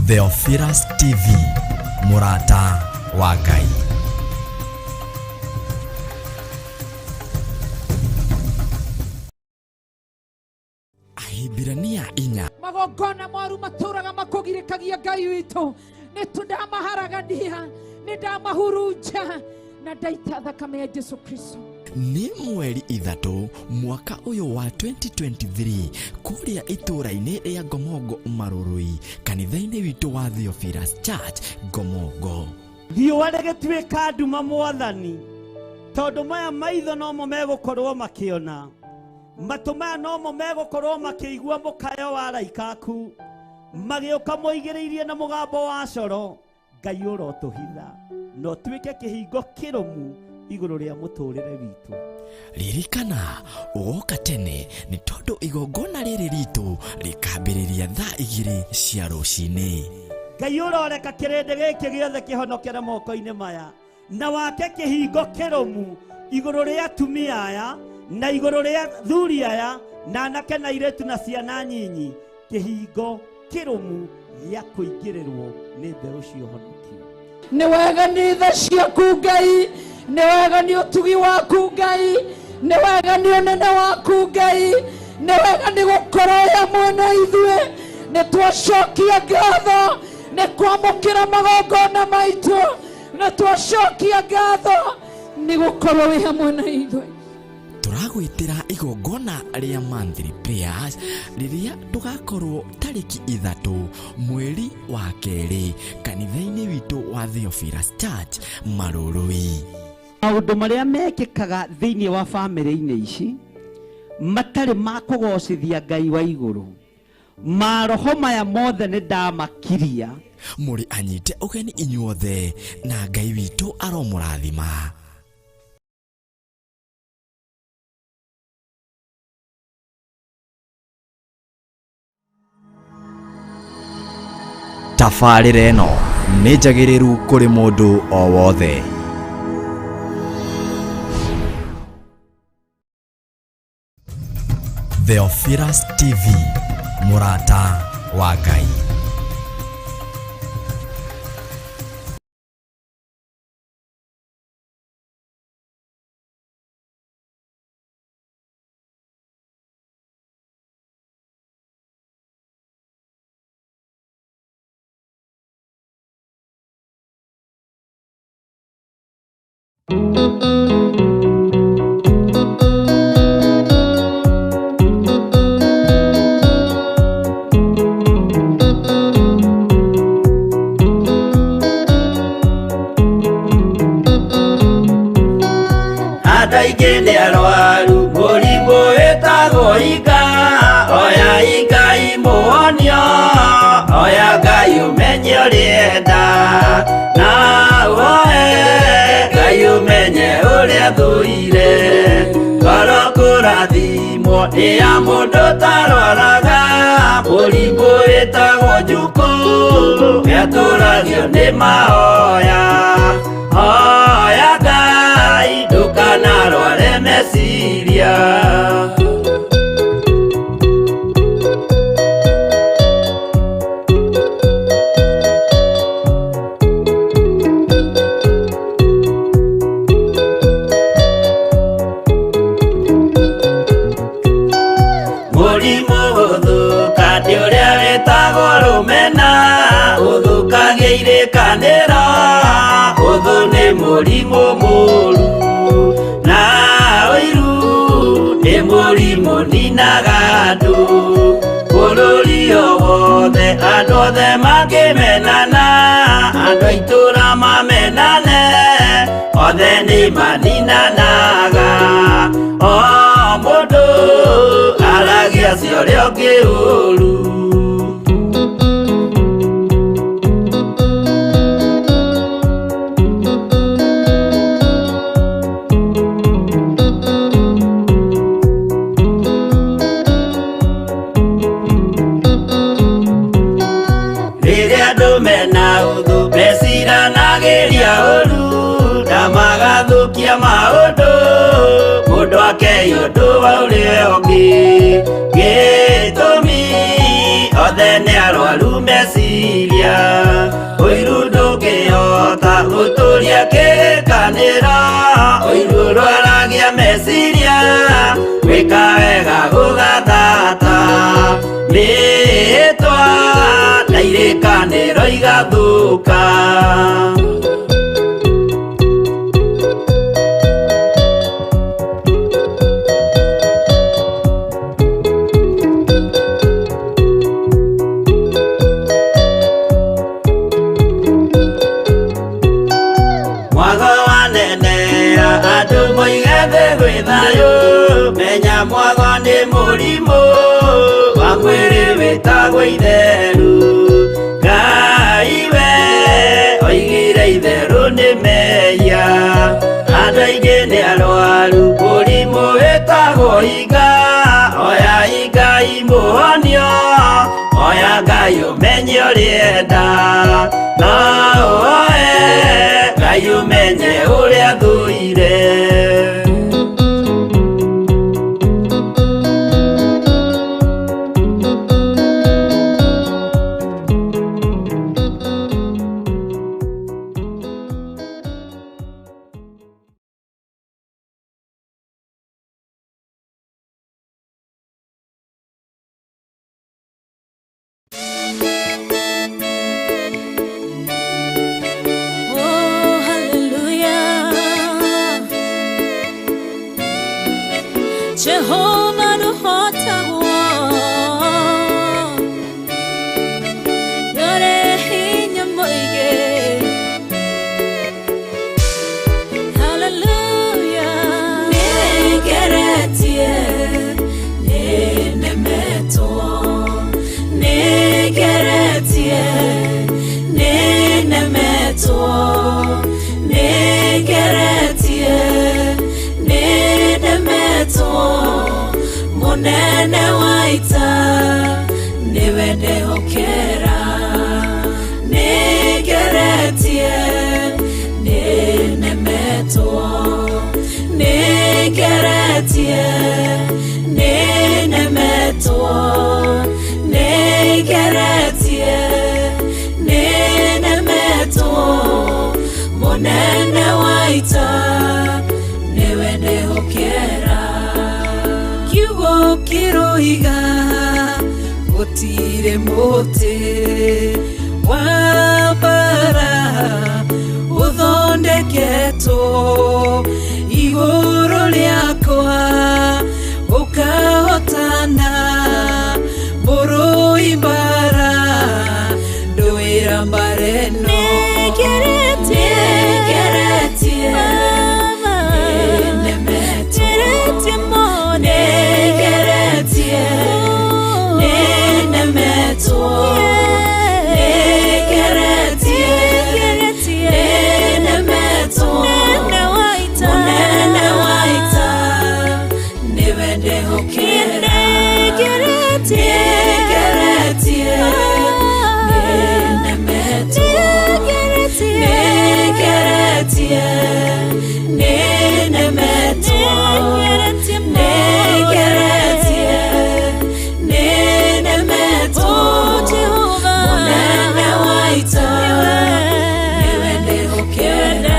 Theophilus TV, mũrata wa Ngai. Ahibirania 4. Magongona moru matũraga makũgirĩkagia Ngai witũ, nĩ ndamaharagania, nĩ ndamahurunja na ndaita thakame ya Jesu Kristo. Nĩ mweri 3 mwaka ũyũ wa 2023 kũrĩa itũũra-inĩ rĩa Ngomongo Marũrũi, kanitha-inĩ witũ wa Theophilus Church Ngomongo. Riũa rĩgĩtuĩka nduma mwathani, tondũ maya maitho nomo megũkorwo makĩona, matũ maya nomo megũkorwo makĩigua mũkayo wa araika aku magĩũka moigĩrĩirie na mũgambo wa coro. Ngai ũrotũhitha na ũtuĩke kĩhingo kĩrũmu igũrũ rĩa mũtũrĩre witũ. Ririkana ũgoka tene nĩ tondũ igongona rĩrĩ ritũ rĩkambĩrĩria thaa 2 cia rũcinĩ. Ngai ũroreka kĩrĩndĩ gĩkĩ gĩothe kĩhonokere moko-inĩ maya, na wake kĩhingo kĩrũmu igũrũ rĩa atumia aya na igũrũ rĩa thuri aya na anake na airĩtu na ciana nyinyi, kĩhingo kĩrũmu gĩa kũingĩrĩrwo nĩ mbeũ cia ũhonokio. Nĩ wega nĩ tha ciaku Ngai, nĩ wega nĩ ũtugi waku Ngai, nĩ wega nĩ ũnene waku Ngai, nĩ wega nĩ gũkorwo wĩ hamwe na ithuĩ. Nĩ twacokia ngatho nĩ kwamũkĩra magongona maitũ, nĩ twacokia ngatho nĩ gũkorwo wĩ hamwe na ithuĩ. Tũragwĩtĩra igongona rĩa monthly prayers rĩrĩa tũgakorwo tarĩki 3 mweri wa 2 kanitha-inĩ witũ wa Theophilus Church Marũrũi. Maũndũ marĩa mekĩkaga thĩinĩ wa bamĩrĩ-inĩ ici matarĩ ma kũgocithia Ngai wa igũrũ, maroho maya mothe nĩ ndamakiria. Mũrĩ anyite ũgeni inyuothe na Ngai witũ aromũrathima. Tabarĩra ĩno nĩ njagĩrĩru kũrĩ mũndũ o wothe. Theophilus TV, mũrata wa Ngai. Andũ aingĩ nĩ arwaru mũrimũ wĩtagwo inga, oya inga imũhonio, oya Ngai ũmenye ũrĩenda, na woe Ngai ũmenye ũrĩa thũire. Ngoro kũrathimwo nĩ ya mũndũ ũtarwaraga, mũrimũ wĩtagwo njukũ, nĩatũragio nĩ mahoya. Hoya Ngai ndũkanarware meciria. Mũrimũ gũthũka nĩ ũrĩa wĩtagwo rũmena, ũthũkagia irĩkanĩro, ũthũ nĩ mũrimũ mũru, na ũiru nĩ mũrimũ ninaga andũ. Bũrũri o wothe andũ othe mangĩmenana, andũ a itũũra mamenane, othe nĩ maninanaga. O mũndũ aragia cia ũrĩa ũngĩ ũru. Rĩrĩa andũ mena ũthũ meciranagĩria ũru, na magathũkia maũndũ, mũndũ Ndũmakei ũndũ wa ũrĩa ũngĩ gĩtũmi othe nĩ arwaru meciria ũiru ndũngĩhota gũtũria kĩkanĩra ũiru ũrwaragia meciria gwĩka wega gũgathata mĩĩtwa na irĩkanĩro igathũka. Menya mwago nĩ mũrimũ wa mwĩrĩ wĩtagwo itheru Ngai we oigire itherũ nĩ mehia andũ aingĩ nĩ arwaru mũrimũ wĩtagwo iga oya Ngai mũhonio oya Ngai ũmenye ũrĩenda no oe Ngai ũmenye ũrĩa thũire. Munene waita niwe ndehokera nigeretie ninemetwo nigeretie ninemetwo nigeretie ninemetwo munene waita niwe ndehokera kiugo kiroiga gutire muti wa mbara uthondeketwo igũrũ rĩakwa ũkahotana mũrũi mbara ndũĩra mbara ĩno nĩngeretie nĩnemetwo nĩngeretie nĩnemetwo nĩngeretie nĩnemetwo mũnene wa ita nĩwe ndehokera nĩngeretie nĩnemetwo nĩngeretie nĩnemetwo nĩngeretie nĩnemetwo mũnene wa ita nĩwe ndehokera.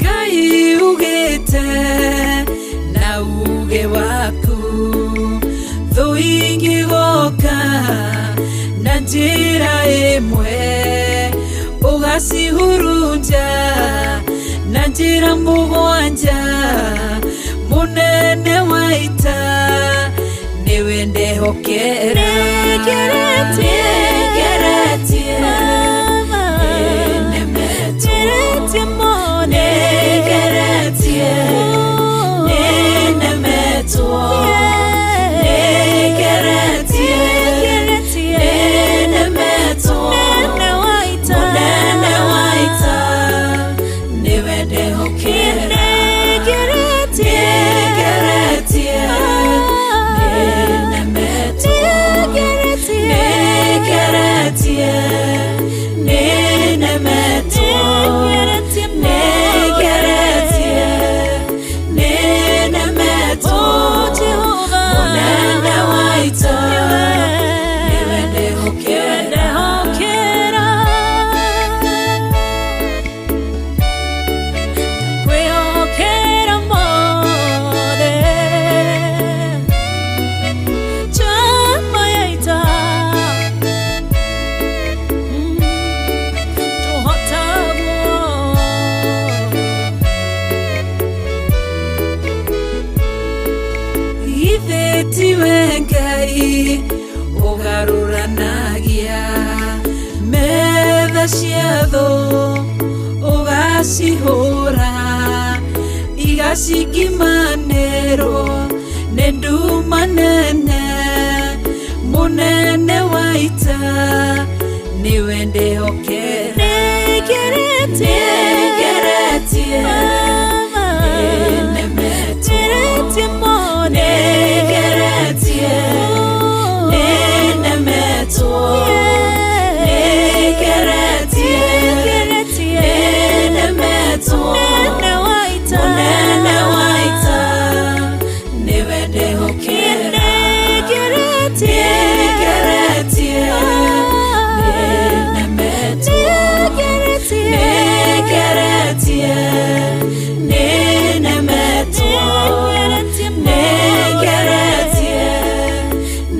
Ngai ugĩte na uge waku thũ ingĩgoka na njĩra ĩmwe ũgacihurunja na njĩra mũgwanja mũnene wa ita nĩwe ndehokera nĩngeretie nĩnemetwo nĩngeretie nĩnemetwo nĩngeretie nĩnemetwo Tiwe Ngai ũgarũranagia metha cia thũ, ũgacihũra igacikimanĩrwo nĩ nduma nene. Mũnene wa ita nĩwe ndĩhokera. Nĩngeretie, nĩnemetwo, nĩngeretie, nĩnemetwo, nĩngeretie, nĩnemetwo. Mũnene wa ita nĩwe ndĩhokera. Nĩngeretie, nĩnemetwo, nĩngeretie, nĩnemetwo, nĩngeretie,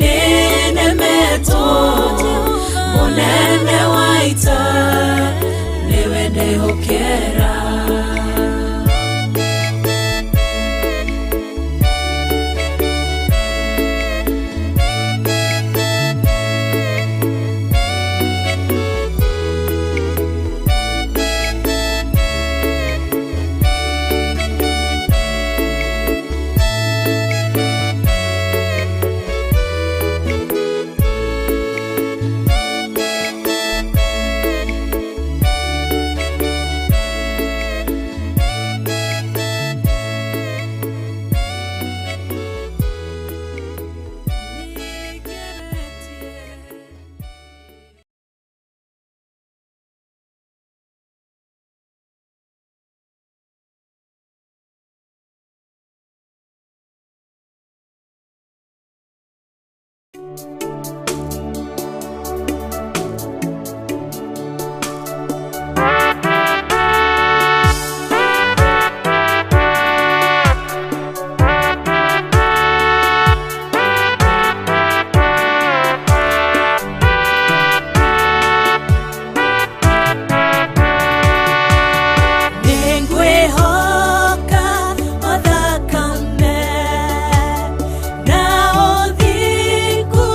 nĩnemetwo. Mũnene wa ita nĩwe ndĩhokera. Nĩngwĩhoka o thakame na ũthingu.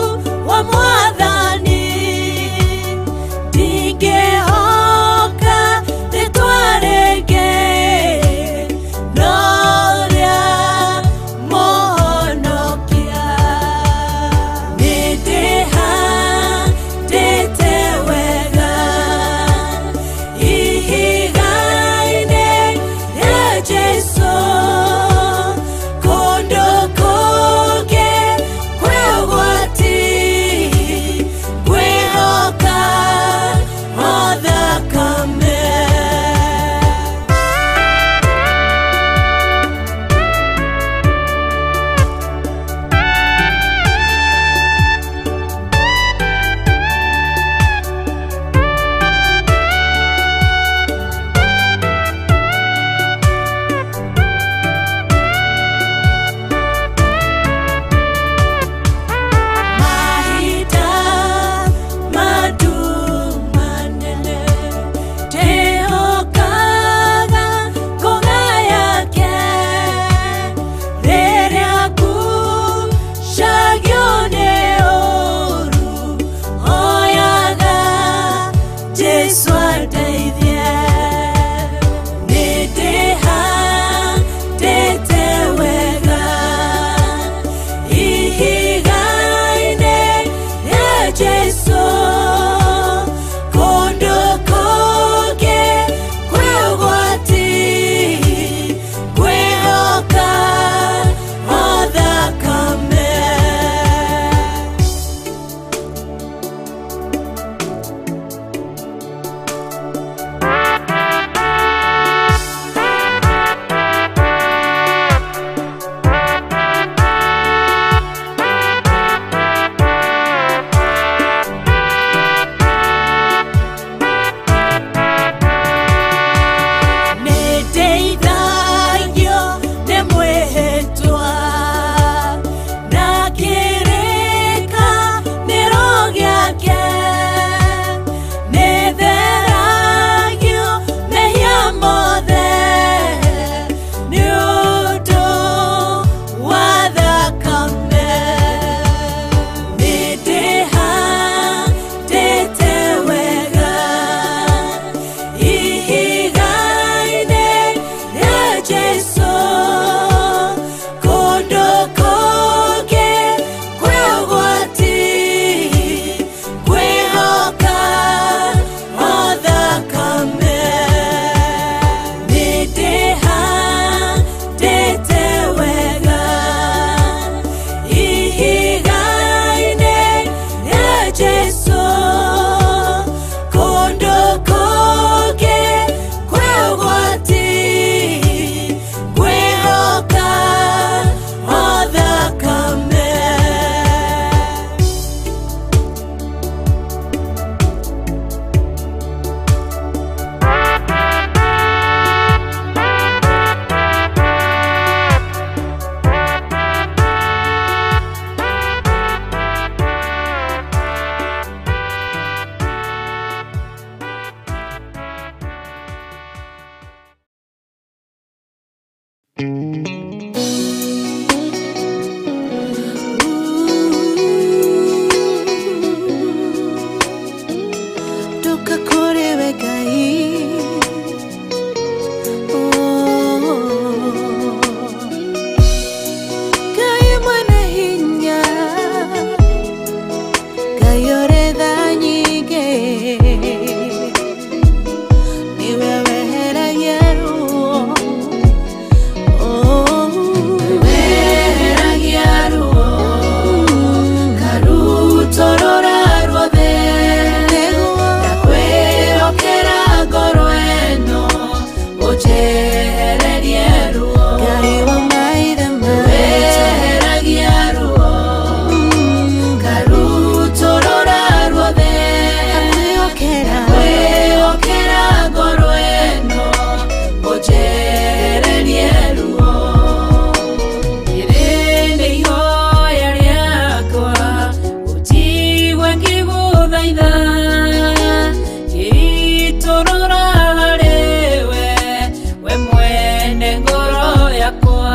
Mwene ngoro yakwa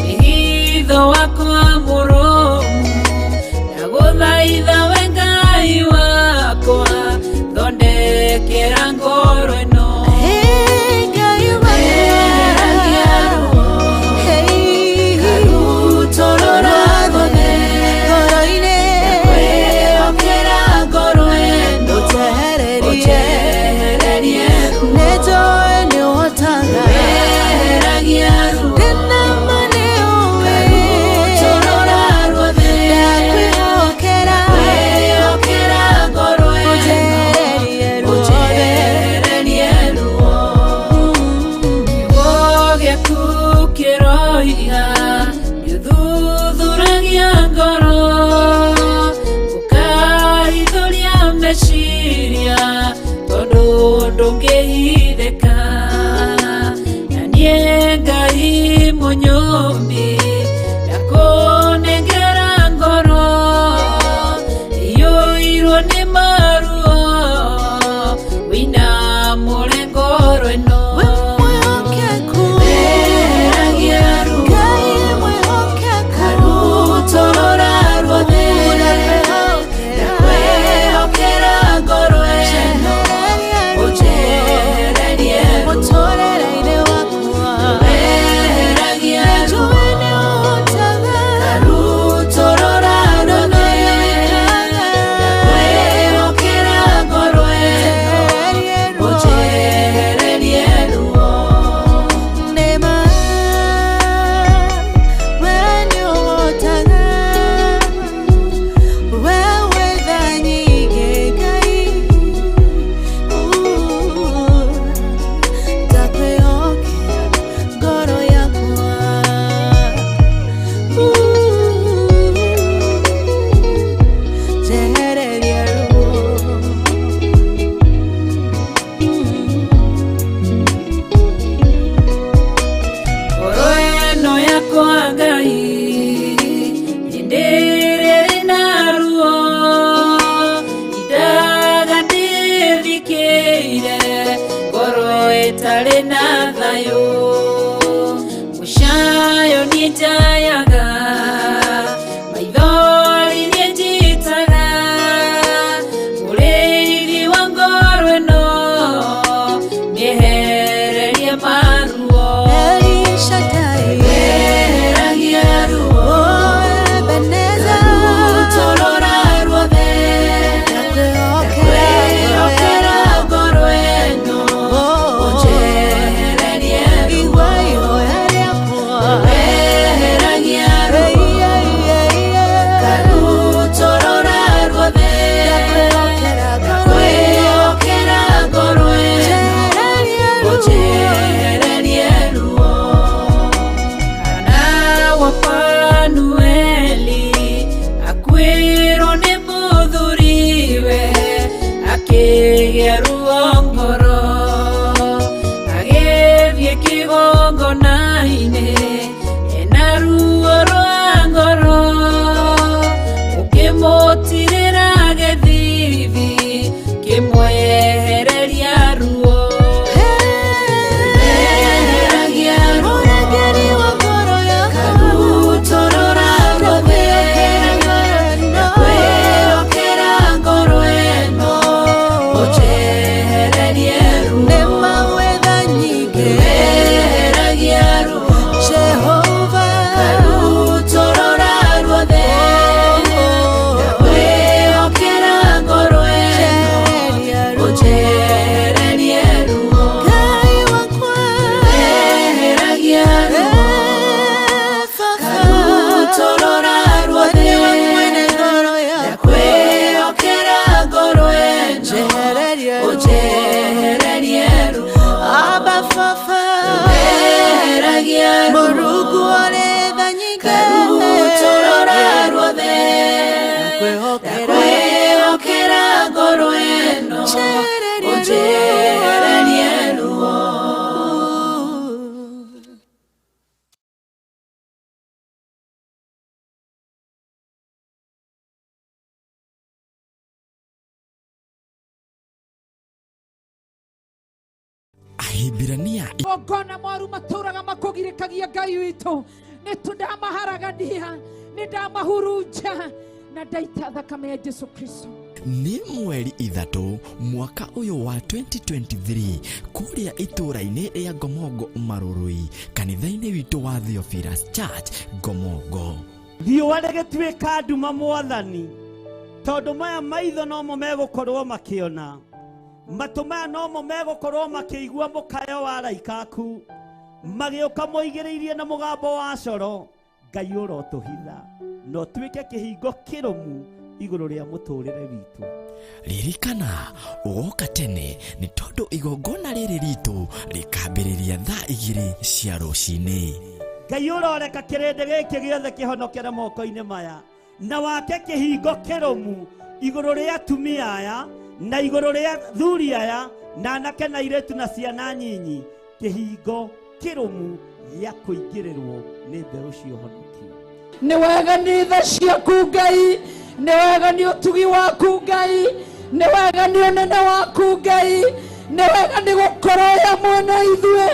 wĩhitho wakwa mũrũmu ndagũthaitha we Ngai wakwa thondekera ngoro ĩno. Hey, Ngai wakwa. Eheragia ruo Hey, karutorora ruothe ngoro-inĩ. Ndakwĩhokera ngoro ĩno Ũnjehererie. ũnjehererie ruo. Nĩnjũĩ nĩũhotaga. Eheragia ruo Ndĩna ma nĩũĩ. karutorora ruothe Ndakwĩhokera. Ndakwĩhokera ngoro ĩno Ũnjehererie ruothe. ũnjehererie ruo. Kiugo gĩaku kĩroiga nĩũthuthuragia ngoro ũkahithũria meciria tondũ ndũngĩhithĩka na niĩ Ngai mũnyũmbi ndakũnengera ngoro iyũirwo nĩ maruo wĩinamũre ngoro ĩno. We mwĩhokeku. Eheragia ruo Ngai mwĩhokeku. karutorora ruothe Ndakwĩhokera. ndakwĩhokera ngoro ĩno Ũnjehererie ũnjehererie ruo. Mũtũũrĩre-inĩ wakwa. Eheragia ruo Nĩnjũĩ nĩũhotaga. karutorora ruothe ndakwĩhokera ngoro ĩno Ũnjehererie ruo. ũnjehererie ruo. Nĩma, we nĩũhotaga. We wĩ tha nyingĩ, Ngai. Ndakwĩhokera ngoro yakwa. Njehererie ruo. Ngoro ĩno yakwa Ngai hĩndĩ ĩrĩa ĩna ruo indaga ndĩthikĩire ngoro ĩtarĩ na thayũ mũcayo niĩ njayaga maithori niĩ njitaga mũrĩithi wa ngoro ĩno mĩehererie maruo. El Shaddai. Eheragia ruo Oh, Ebenezer. karutorora ruothe Ndakwĩhokera ndakwĩhokera ngoro ĩno Oh, ũnjehererie ruo. igua ihoya rĩakwa. Eheragia ruo Hey, hey, hey, hey. karutorora ruothe Ndakwĩhokera ngoro ĩno. ndakwĩhokera ngoro ĩno Njehererie ruo. ũnjehererie ruo. Hana wa Fanueli akuĩrwo nĩ mũthuriwe akĩgĩa ruo ngoro agĩthiĩ kĩgongona-inĩ ena ruo rwa ngoro ũkĩmũtirĩra gĩthithi kĩmwehereria ruo. Eheragia ruo Mũrangĩri wa ngoro yakwa. karutorora ruothe Ndakwĩhokera ndakwĩhokera ngoro ĩno ũnjehererie ruo. Nĩma wĩ tha nyingĩ. Eheragia ruo Jehova. karutorora ruothe ndakwĩhokera ngoro ĩno Njehererie ruo. ũnjehererie ruo. Ngai wakwa. Eheragia ruo Eh, Baba. karutorora ruothe Nĩwe mwene ngoro yakwa. ndakwĩhokera ngoro ĩno Njehererie ruo. ũnjehererie ruo. Abba Baba. Eheragia ruo Mũrungu ũrĩ tha nyingĩ. karutorora ruothe Ndakwĩhokera. ndakwĩhokera ngoro ĩno Njehererie ruo. ũnjehererie ruo. Ahibirania Gongona moru matũraga makũgirĩkagia Ngai witũ, nĩ ndamaharagania, nĩ ndamahurunja na ndaita thakame ya Jesu Kristo. Nĩ mweri 3 mwaka ũyũ wa 2023 kũrĩa itũũra-inĩ rĩa Ngomongo Marurui, kanitha-inĩ witũ wa Theophilus Church Ngomongo. Riũa rĩgĩtuĩka nduma mwathani, tondũ maya maitho nomo megũkorwo makĩona, matũ maya nomo megũkorwo makĩigua mũkayo wa araika aku magĩũka moigĩrĩirie na mũgambo wa coro. Ngai ũrotũhitha na ũtuĩke kĩhingo kĩrũmu igũrũ rĩa mũtũrĩre witũ. Ririkana ũgoka tene nĩ tondũ igongona rĩrĩ ritũ rĩkambĩrĩria thaa 2 cia rũcinĩ. Ngai ũroreka kĩrĩndĩ gĩkĩ gĩothe kĩhonokere moko-inĩ maya na wake kĩhingo kĩrũmu igũrũ rĩa atumia aya na igũrũ rĩa thuri aya na anake na airĩtu na ciana nyinyi, kĩhingo kĩrũmu gĩa kũingĩrĩrwo nĩ mbeũ cia ũhonokio. Nĩ wega nĩ tha ciaku Ngai, nĩ wega nĩ ũtugi waku Ngai, nĩ wega nĩ ũnene waku Ngai, nĩ wega nĩ gũkorwo wĩ hamwe na ithuĩ.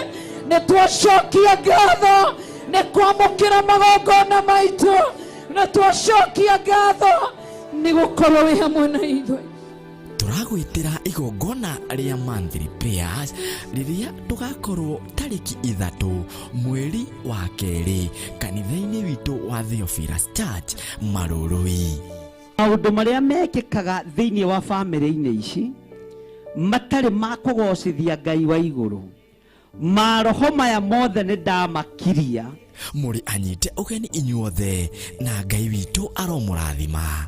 Nĩ twacokia ngatho nĩ kwamũkĩra magongona maitũ, nĩ twacokia ngatho nĩ gũkorwo wĩ hamwe na ithuĩ. Tũragwĩtĩra igongona rĩa monthly prayers rĩrĩa tũgakorwo tarĩki 3 mweri wa 2 kanitha-inĩ witũ wa Theophilus Church Marurui. Maũndũ marĩa mekĩkaga thĩinĩ wa bamĩrĩ-inĩ ici matarĩ ma kũgocithia Ngai wa igũrũ, maroho maya mothe nĩ ndamakiria. Mũrĩ anyite ũgeni inyuothe na Ngai witũ aromũrathima.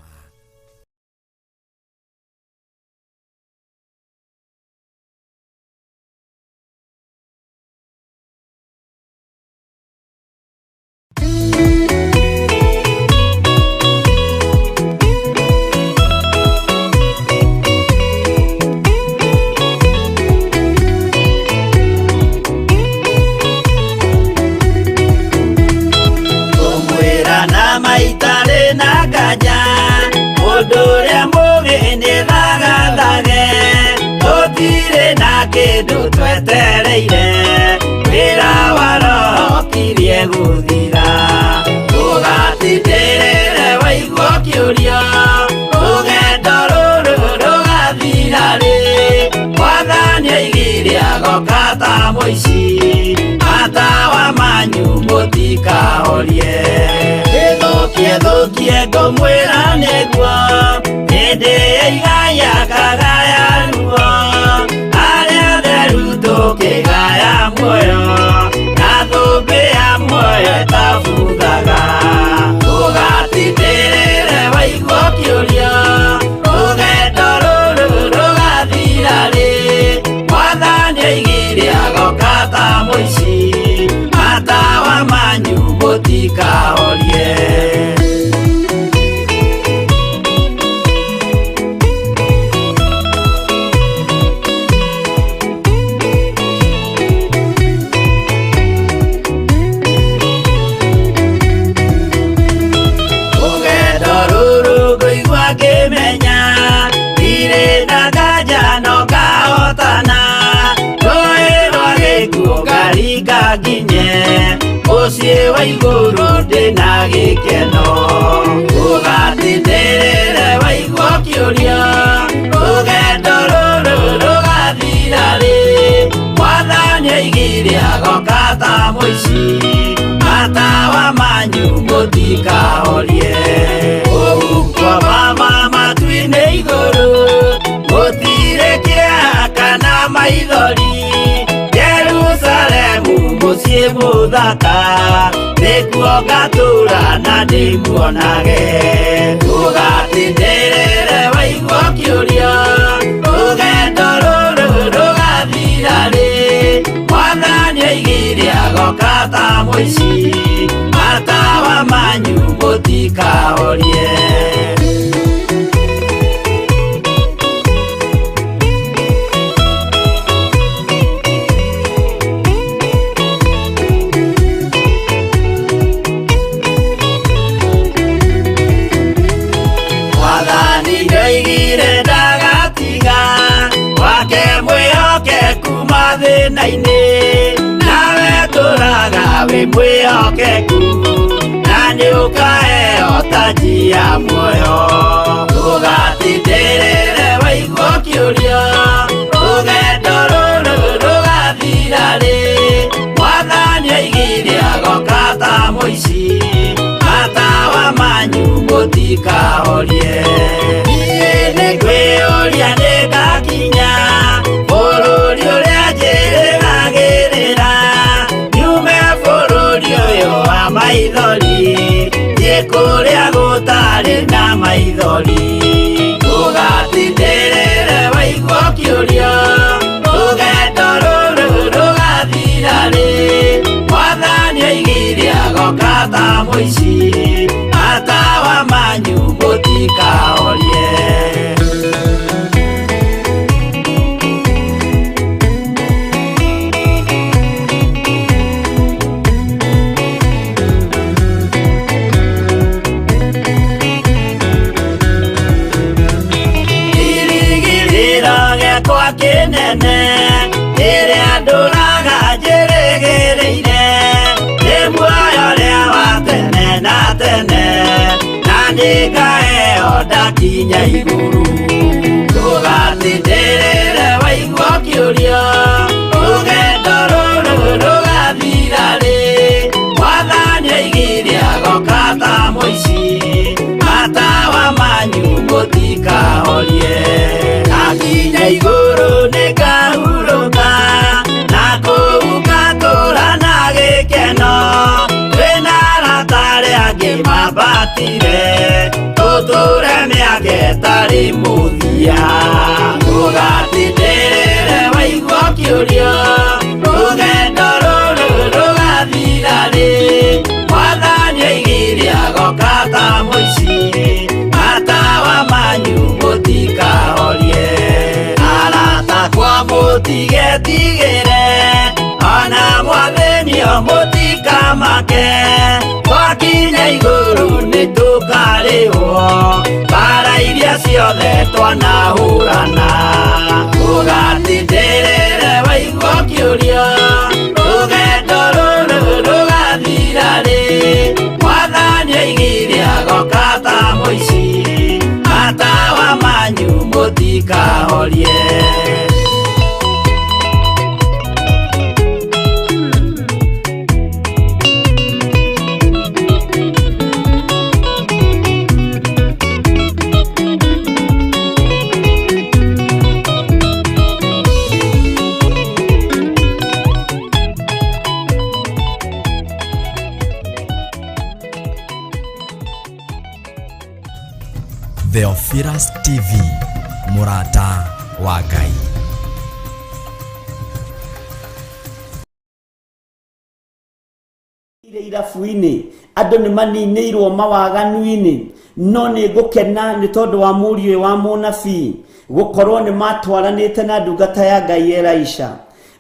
Kindu twetereire wĩra wa roho kirie gũthira, ũgatindĩrĩre waigua kĩũria, rũgendo rũrũ rũgathira rĩ? Mwathani aigire agoka ta mũici, matawa manyu mũtikahorie. Ĩthũkie thũkie ngũmwĩra nĩguo, hĩndĩ ĩigaya kagaya ruo, tukigaya muoyo na thũmbĩ ya muoyo ĩtabuthaga. Ũgatindĩrĩre waigua kĩũria, rũgendo rũrũ rũgathira rĩ? Mwathani aigire agoka ta mũici, matawa manyu mũtikahorie. Nginye mũciĩ wa igũrũ ndĩna gĩkeno, ũgatindĩrĩre waigua kĩũria, rũgendo rũrũ rũgathira rĩ? Mwathani aigire agoka ta mũici, matawa manyu mũtikahorie. Ũhuko mama matu-inĩ igũrũ, gũtirĩ kĩeha kana maithori, Jerusalemu mũciĩ mũthaka, nĩkuo ngatũũra na ndĩmuonage. Ũgatindĩrĩre waigua kĩũria, rũgendo rũrũ rũgathira rĩ? Mwathani aigire agoka ta mũici, matawa manyu mũtikahorie. Mathĩna-inĩ nawe tũraga wĩ mwĩhokeku na nĩ ũkaheo taji ya muoyo ndũgatindĩrĩre waigua ũkĩũria rũgendo rũrũ rũgathira rĩ mwathani oigire agoka ta mũici matawa manyu mũtikahorie niĩ nĩngwĩyũria nĩngakinya bũrũri ũrĩa njĩrĩgagĩrĩra nyume bũrũri ũyũ wa maithori thiĩ kũrĩa gũtarĩ na maithori ndũgatindĩrĩre waigua ũkĩũria rũgendo rũrũ rũgathira rĩ mwathani oigire agoka ta mũici matawa manyu mũtikahorie. Kĩrĩgĩrĩro gĩakwa kĩnene kĩrĩa ndũraga njĩrĩgĩrĩire nĩ muoyo ũrĩa wa tene na tene na nĩngaheo ndakinya igũrũ ndũgatindĩrĩre waigua ũkĩũria rũgendo rũrũ rũgathira rĩ mwathani oigire agoka ta mũici matawa manyu mũtikahorie ndakinya igũrũ nĩngahurũka na kũu ngatũũra na gĩkeno twĩna arata arĩa angĩ mambatire tũtũũre mĩaka ĩtarĩ mũthia ndũgatindĩrĩre waigua ũkĩũria rũgendo rũrũ rũgathira rĩ mwathani oigire agoka ta mũici matawa manyu mũtikahorie arata kwa mũtigetigĩre ona mwathĩnio mũtikamake twakinya igũrũ nĩtũkarĩhwo mbara iria ciothe twanahũrana ndũgatindĩrĩre waigua ũkĩũria rũgendo rũrũ rũgathira rĩ mwathani oigire agoka ta mũici matawa manyu mũtikahorie. Theophilus TV, mũrata wa Ngai. Ire irabu-inĩ andũ nĩ maninĩirwo mawaganu-inĩ no nĩ ngũkena nĩ tondũ wa mũriũ ũyũ wa mũnabii gũkorwo nĩ matwaranĩte na ndungata ya Ngai Elisha.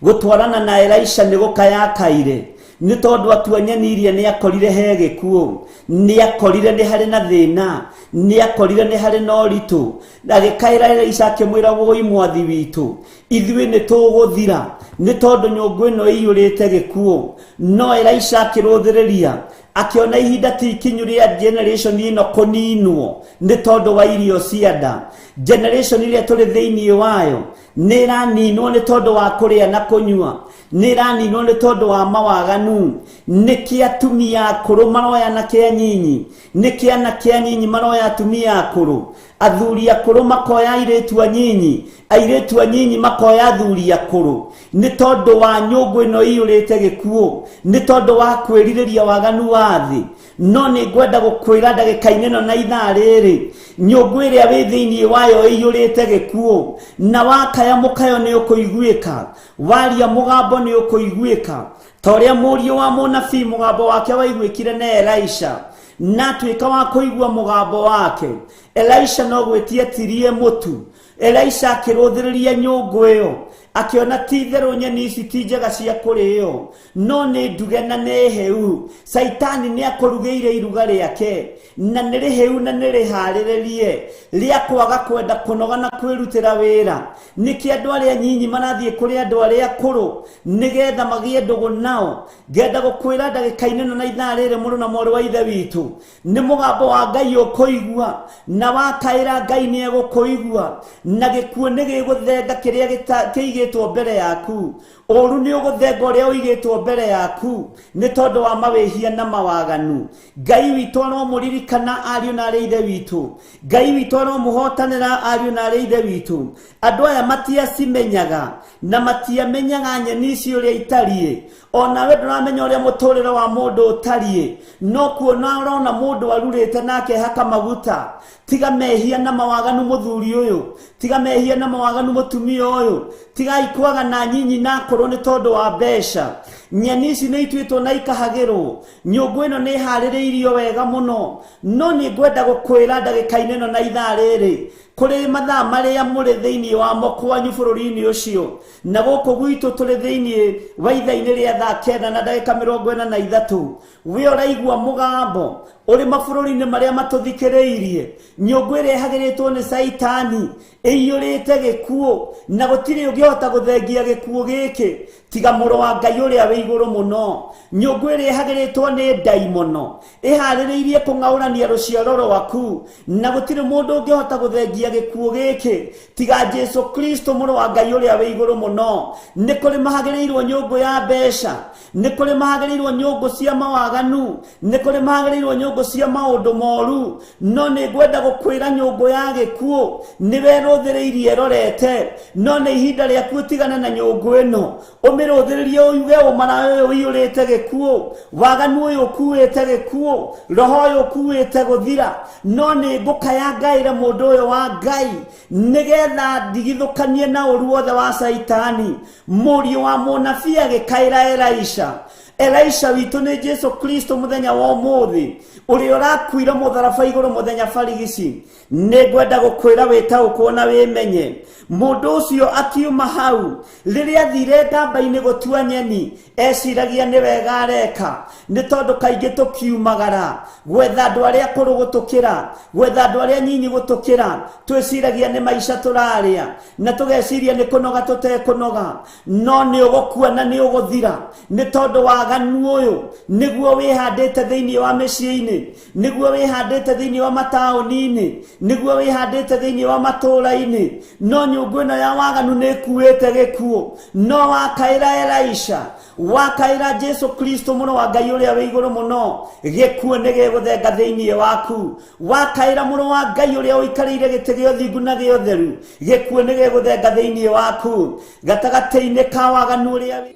Gũtwarana na Elisha nĩ gũkayakaire nĩ tondũ atua nyeni iria nĩ akorire he gĩkuũ, nĩ akorire nĩ harĩ na thĩna, nĩ akorire nĩ harĩ na ũritũ. Agĩkaĩra Elisha akĩmwĩra, wũi mwathi witũ, ithuĩ nĩ tũgũthira nĩ tondũ nyũngũ ĩno ĩiyũrĩte gĩkuũ. No Elisha akĩrũthĩrĩria akĩona ihinda ti ikinyu rĩa generation ĩno kũninwo nĩ tondũ wa irio cia nda. Generation ĩrĩa tũrĩ thĩinĩ wayo nĩ ĩraninwo nĩ tondũ wa kũrĩa na kũnyua, nĩ ĩraninwo nĩ tondũ wa mawaganu. Nĩ kĩ atumia akũrũ maroya na kĩa nyinyi, nĩ kĩ anake anyinyi maroya atumia akũrũ, athuri akũrũ makoya airĩtu anyinyi, airĩtu anyinyi makoya athuri akũrũ, nĩ tondũ wa nyũngũ ĩno ĩiyũrĩte gĩkuũ, nĩ tondũ wa kwĩrirĩria waganu wa thĩ. No nĩ ngwenda gũkwĩra ndagĩka-inĩ ĩno na ithaa rĩrĩ, nyũngũ ĩrĩa wĩ thĩinĩ wayo ĩiyũrĩte gĩkuũ, na wakaya mũkayo nĩ ũkũiguĩka, waria mũgambo nĩ ũkũiguĩka, ta ũrĩa mũriũ wa mũnabii mũgambo wake waiguĩkire na Elisha, na atuĩka wa kũigua mũgambo wake. Elisha no gwĩtia etirie mũtu. Elisha akĩrũthĩrĩria nyũngũ ĩyo, Akiona ti itherũ nyeni ici ti njega cia kũrĩo, no nĩ nduge na nĩ heu. Caitani nĩ akũrugĩire iruga rĩake, na nĩ rĩhĩu na nĩ rĩharĩrĩrie, rĩa kwaga kwenda kũnoga na kwĩrutĩra wĩra. Nĩkĩ andũ arĩa nyinyi marathiĩ kũrĩ andũ arĩa akũrũ nĩgetha magĩe ndũgũ nao? Ngenda gũkwĩra ndagĩka-inĩ ĩno na ithaa rĩrĩ, mũrũ na mwarĩ wa ithe witũ, nĩ mũgambo wa Ngai ũkũigua, na wakaĩra Ngai nĩ egũkũigua, na gĩkuũ nĩ gĩgũthenga kĩrĩa kĩigĩtwo mbere yaku. Ũru nĩ ũgũthenga ũrĩa ũigĩtwo mbere yaku nĩ tondũ wa mawĩhia na mawaganu. Ngai witũ aromũririkana ariũ na arĩ ithe witũ. Ngai witũ aromũhotanĩra ariũ na arĩ ithe witũ. Andũ aya matiacimenyaga na matiamenyaga nyeni ici ũrĩa itariĩ. Onawe ndũramenya ũrĩa mũtũrĩre wa mũndũ ũtariĩ, no kuona ũrona mũndũ arurĩte na akehaka maguta. Tiga mehia na mawaganu mũthuri ũyũ, tiga mehia na mawaganu mũtumia ũyũ, tigai kwaga na nyinyi na akũrũ nĩ tondũ wa mbeca. Nyeni ici nĩ ituĩtwo na ikahagĩrwo, nyũngũ ĩno nĩ ĩharĩrĩirio wega mũno. No nĩ ngwenda gũkwĩra ndagĩka-inĩ ĩno na ithaa rĩrĩ, kũrĩ mathaa marĩa mũrĩ thĩinĩ wamo kwanyu bũrũri-inĩ ũcio, na gũkũ gwitũ tũrĩ thĩinĩ wa ithaa-inĩ rĩa thaa 9 na ndagĩka 43. We ũraigua mũgambo ũrĩ mabũrũri-inĩ marĩa matũthikĩrĩirie, nyũngũ ĩrĩa ĩhagĩrĩtwo nĩ Caitani ĩiyũrĩte gĩkuũ, na gũtirĩ ũngĩhota gũthengia gĩkuũ gĩkĩ tiga mũrũ wa Ngai ũrĩa wĩ igũrũ mũno. Nyũngũ ĩrĩa ĩhagĩrĩtwo nĩ ndaimono ĩharĩrĩirie kũng'aũrania rũciaro rwaku, na gũtirĩ mũndũ ũngĩhota gũthengia gĩkuũ gĩkĩ tiga Jesu Kristo mũrũ wa Ngai ũrĩa wĩ igũrũ mũno. Nĩ kũrĩ mahagĩrĩirwo nyũngũ ya mbeca, nĩ kũrĩ mahagĩrĩirwo nyũngũ cia mawaganu, nĩ kũrĩ mahagĩrĩirwo nyũngũ cia maũndũ moru. No nĩ ngwenda gũkwĩra nyũngũ ya gĩkuũ nĩwe ĩrũthĩrĩirie ĩrorete, no nĩ ihinda rĩaku ũtigane na nyũngũ ĩno, ũmĩrũthĩrĩrie ũigue ũmara ũyũ ũiyũrĩte gĩkuũ, waganu ũyũ ũkuĩte gĩkuũ, roho ũyũ ũkuĩte gũthira. No nĩ ngũkaya ngaĩre mũndũ ũyũ wa Ngai nĩgetha ndigithũkanie na ũru wothe wa Caitani. Mũriũ wa mũnabii agĩkaĩra Elisha. Elisha witũ nĩ Jesu Kristo mũthenya wa ũmũthĩ, ũrĩa ũrakuire mũtharaba igũrũ mũthenya barigici. Nĩ ngwenda gũkwĩra wĩtaũkwo na wĩmenye. Mũndũ ũcio akiuma hau, rĩrĩa athire ngamba-inĩ gũtua nyeni, eciragia nĩ wega areka, nĩ tondũ kaingĩ tũkiumagara gwetha andũ arĩa akũrũ gũtũkĩra, gwetha andũ arĩa nyinyi gũtũkĩra, twĩciragia nĩ maica tũrarĩa, na tũgeciria nĩ kũnoga tũtekũnoga. No nĩ ũgũkua na nĩ ũgũthira, nĩ tondũ waganu ũyũ nĩguo wĩhandĩte thĩinĩ wa mĩciĩ-inĩ, nĩguo wĩhandĩte thĩinĩ wa mataũni-inĩ, nĩguo wĩhandĩte thĩinĩ wa matũũra-inĩ. No nyũngũ ĩno ya waganu nĩ ĩkuĩte gĩkuũ. No wakaĩra Elisha, wakaĩra Jesu Kristo mũrũ wa Ngai ũrĩa wĩ igũrũ mũno, gĩkuũ nĩ gĩgũthenga thĩinĩ waku. Wakaĩra mũrũ wa Ngai ũrĩa ũikarĩire gĩtĩ gĩa ũthingu na gĩa ũtheru, gĩkuũ nĩ gĩgũthenga thĩinĩ waku. Gatagatĩ-inĩ ka waganu ũrĩa wĩ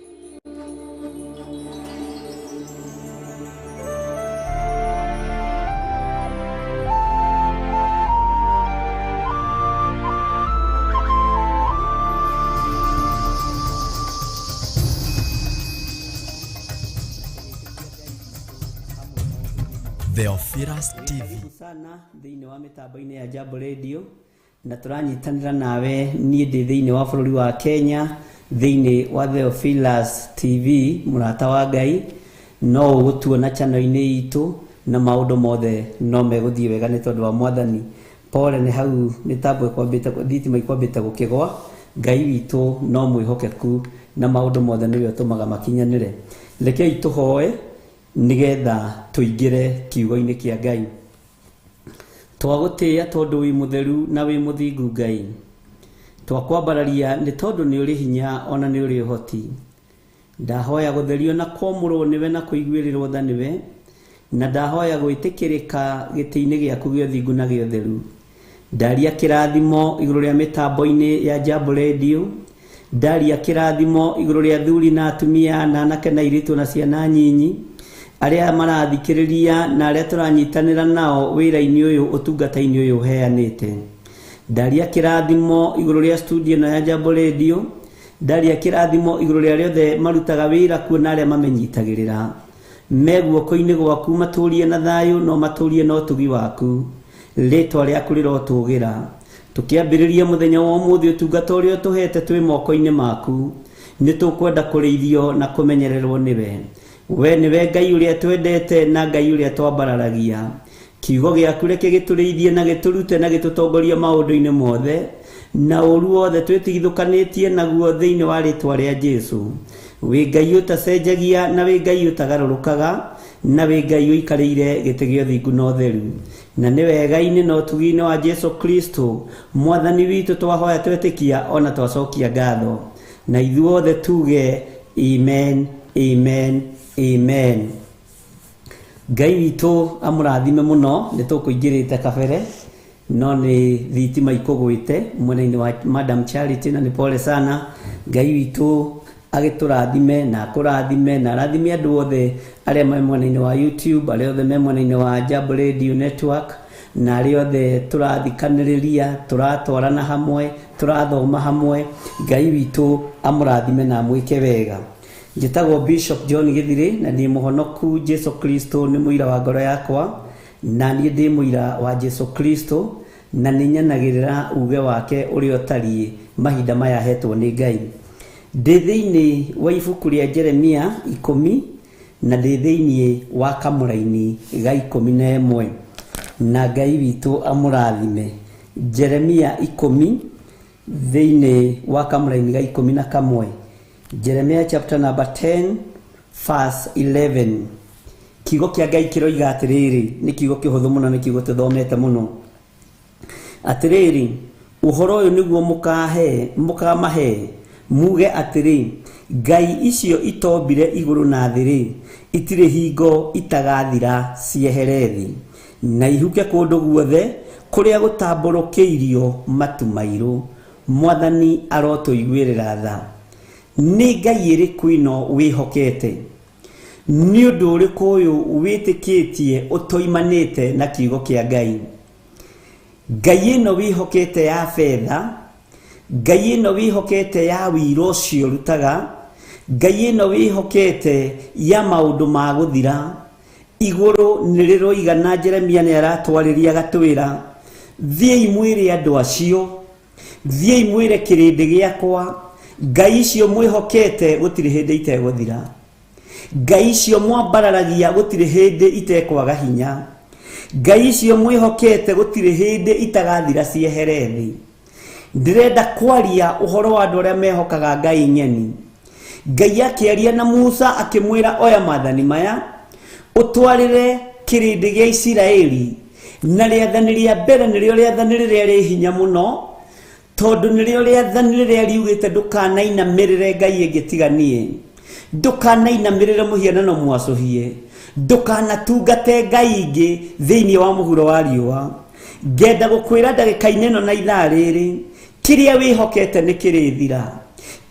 Theophilus TV. Karibu sana thĩinĩ wa mĩtambo-inĩ ya Jambo Radio, na tũranyitanĩra nawe niĩ ndĩ thĩinĩ wa bũrũri wa Kenya thĩinĩ wa Theophilus TV, mũrata wa Ngai. No ũgũtuona channel-inĩ itũ na maũndũ mothe no megũthiĩ wega nĩ tondũ wa Mwathani. Pole nĩ hau mĩtambo ĩkwambĩte, thitima ikwambĩte gũkĩgwa. Ngai witũ no mwĩhokeku na maũndũ mothe nĩwe ũtũmaga makinyanĩre. Rekei tũhoe nĩgetha tũingĩre kiugo-inĩ kĩa Ngai. Twagũtĩĩa tondũ wĩ mũtheru na wĩ mũthingu Ngai. Twakwambararia nĩ tondũ nĩ ũrĩ hinya ona nĩ ũrĩ ũhoti. Ndahoya gũtherio na kwamũrwo nĩwe na kũiguĩrĩrwo tha nĩwe, na ndahoya gwĩtĩkĩrĩka gĩtĩ-inĩ gĩaku gĩa ũthingu na gĩa ũtheru. Ndaria kĩrathimo igũrũ rĩa mĩtambo-inĩ ya Jambo Radio, ndaria kĩrathimo igũrũ rĩa athuri na atumia na anake na airĩtu na ciana nyinyi arĩa marathikĩrĩria na arĩa tũranyitanĩra nao wĩra-inĩ ũyũ, ũtungata-inĩ ũyũ ũheanĩte. Ndaria kĩrathimo igũrũ rĩa studio ĩno ya Jambo Radio, ndaria kĩrathimo igũrũ rĩa arĩa othe marutaga wĩra kuo na arĩa mamenyitagĩrĩra. Me guoko-inĩ gwaku matũrie na thayũ no matũrie na ũtugi waku. Rĩtwa rĩaku rĩrotũgĩra. Tũkĩambĩrĩria mũthenya wa ũmũthĩ ũtungata ũrĩa ũtũhete twĩ moko-inĩ maku, nĩ tũkwenda kũrĩithio na kũmenyererwo nĩwe. We nĩwe Ngai ũrĩa twendete na Ngai ũrĩa twambararagia. Kiugo gĩaku reke gĩtũrĩithie na gĩtũrute na gĩtũtongorie maũndũ-inĩ mothe na ũru wothe twĩtigithũkanĩtie naguo thĩinĩ wa rĩtwa rĩa Jesu. Wĩ Ngai ũtacenjagia na wĩ Ngai ũtagarũrũkaga na wĩ Ngai ũikarĩire gĩtĩ gĩa ũthingu na ũtheru. Na nĩ wega-inĩ na ũtugi-inĩ wa Jesu Kristo mwathani witũ twahoya twetĩkia ona twacokia ngatho. Na ithuothe tuge amen, amen, amen. Ngai witũ amũrathime mũno, nĩ tũkũingĩrĩte kabere no nĩ thitima ikũgwĩte mwena-inĩ wa Madam Charity na nĩ pole sana. Ngai witũ agĩtũrathime na akũrathime na arathime andũ othe arĩa me mwena-inĩ wa YouTube, arĩa othe me mwena-inĩ wa Jambo Radio Network na arĩa othe tũrathikanĩrĩria, tũratwarana hamwe, tũrathoma hamwe. Ngai witũ amũrathime na amwĩke wega. Njĩtagwo Bishop John Gĩthirĩ na niĩ mũhonoku Jesu Kristo nĩ mũira wa ngoro yakwa, na niĩ ndĩ mũira wa Jesu Kristo na nĩ nyanagĩrĩra uge wake ũrĩa ũtariĩ mahinda maya hetwo nĩ Ngai. Ndĩ thĩinĩ wa ibuku rĩa Jeremia 10 na ndĩ thĩinĩ wa kamũraini ga 11 na Ngai witũ amũrathime. Jeremia 10 thĩinĩ wa kamũraini ga 11. Jeremia chapter number 10 verse 11. Kiugo kĩa Ngai kĩroiga atĩrĩrĩ, nĩ kiugo kĩhũthũ mũno, nĩ kiugo tũthomete mũno. Atĩrĩrĩ, ũhoro ũyũ nĩguo mũkamahe, muge atĩrĩ, Ngai icio itombire igũrũ na thĩ rĩ, itirĩ hingo itagathira ciehere thĩ, na ihuke kũndũ guothe kũrĩa gũtambũrũkĩirio matu mairũ. Mwathani arotũiguĩrĩra tha. Nĩ Ngai ĩrĩkũ ĩno wĩhokete? Nĩ ũndũ ũrĩkũ ũyũ wĩtĩkĩtie ũtoimanĩte na kiugo kĩa Ngai? Ngai ĩno wĩhokete ya betha, Ngai ĩno wĩhokete ya wĩira ũcio ũrutaga, Ngai ĩno wĩhokete ya maũndũ ma gũthira. Igũrũ nĩ rĩroiga na Jeremia nĩ aratwarĩria agatwĩra, thiĩi mwĩre andũ acio, thiĩi mwĩre kĩrĩndĩ gĩakwa, Ngai icio mwĩhokete gũtirĩ hĩndĩ itegũthira. Ngai icio mwambararagia gũtirĩ hĩndĩ itekwaga hinya. Ngai icio mwĩhokete gũtirĩ hĩndĩ itagathira ciehere thĩ. Ndĩrenda kwaria ũhoro wa andũ arĩa mehokaga Ngai ng'eni. Ngai akĩaria na Musa akĩmwĩra oya maathani maya ũtwarĩre kĩrĩndĩ gĩa Isiraeli, na rĩathani rĩa mbere nĩrĩo rĩathani rĩrĩa rĩ hinya mũno, tondũ nĩrĩo rĩathani rĩrĩa riugĩte ndũkanainamĩrĩre Ngai ĩngĩ tiga niĩ, ndũkanainamĩrĩre mũhianano mwacũhie, ndũkanatungate Ngai ingĩ thĩinĩ wa mũhuro wa riũa. Ngenda gũkwĩra ndagĩka-inĩ ĩno na ithaa rĩrĩ, kĩrĩa wĩhokete nĩ kĩrĩthira,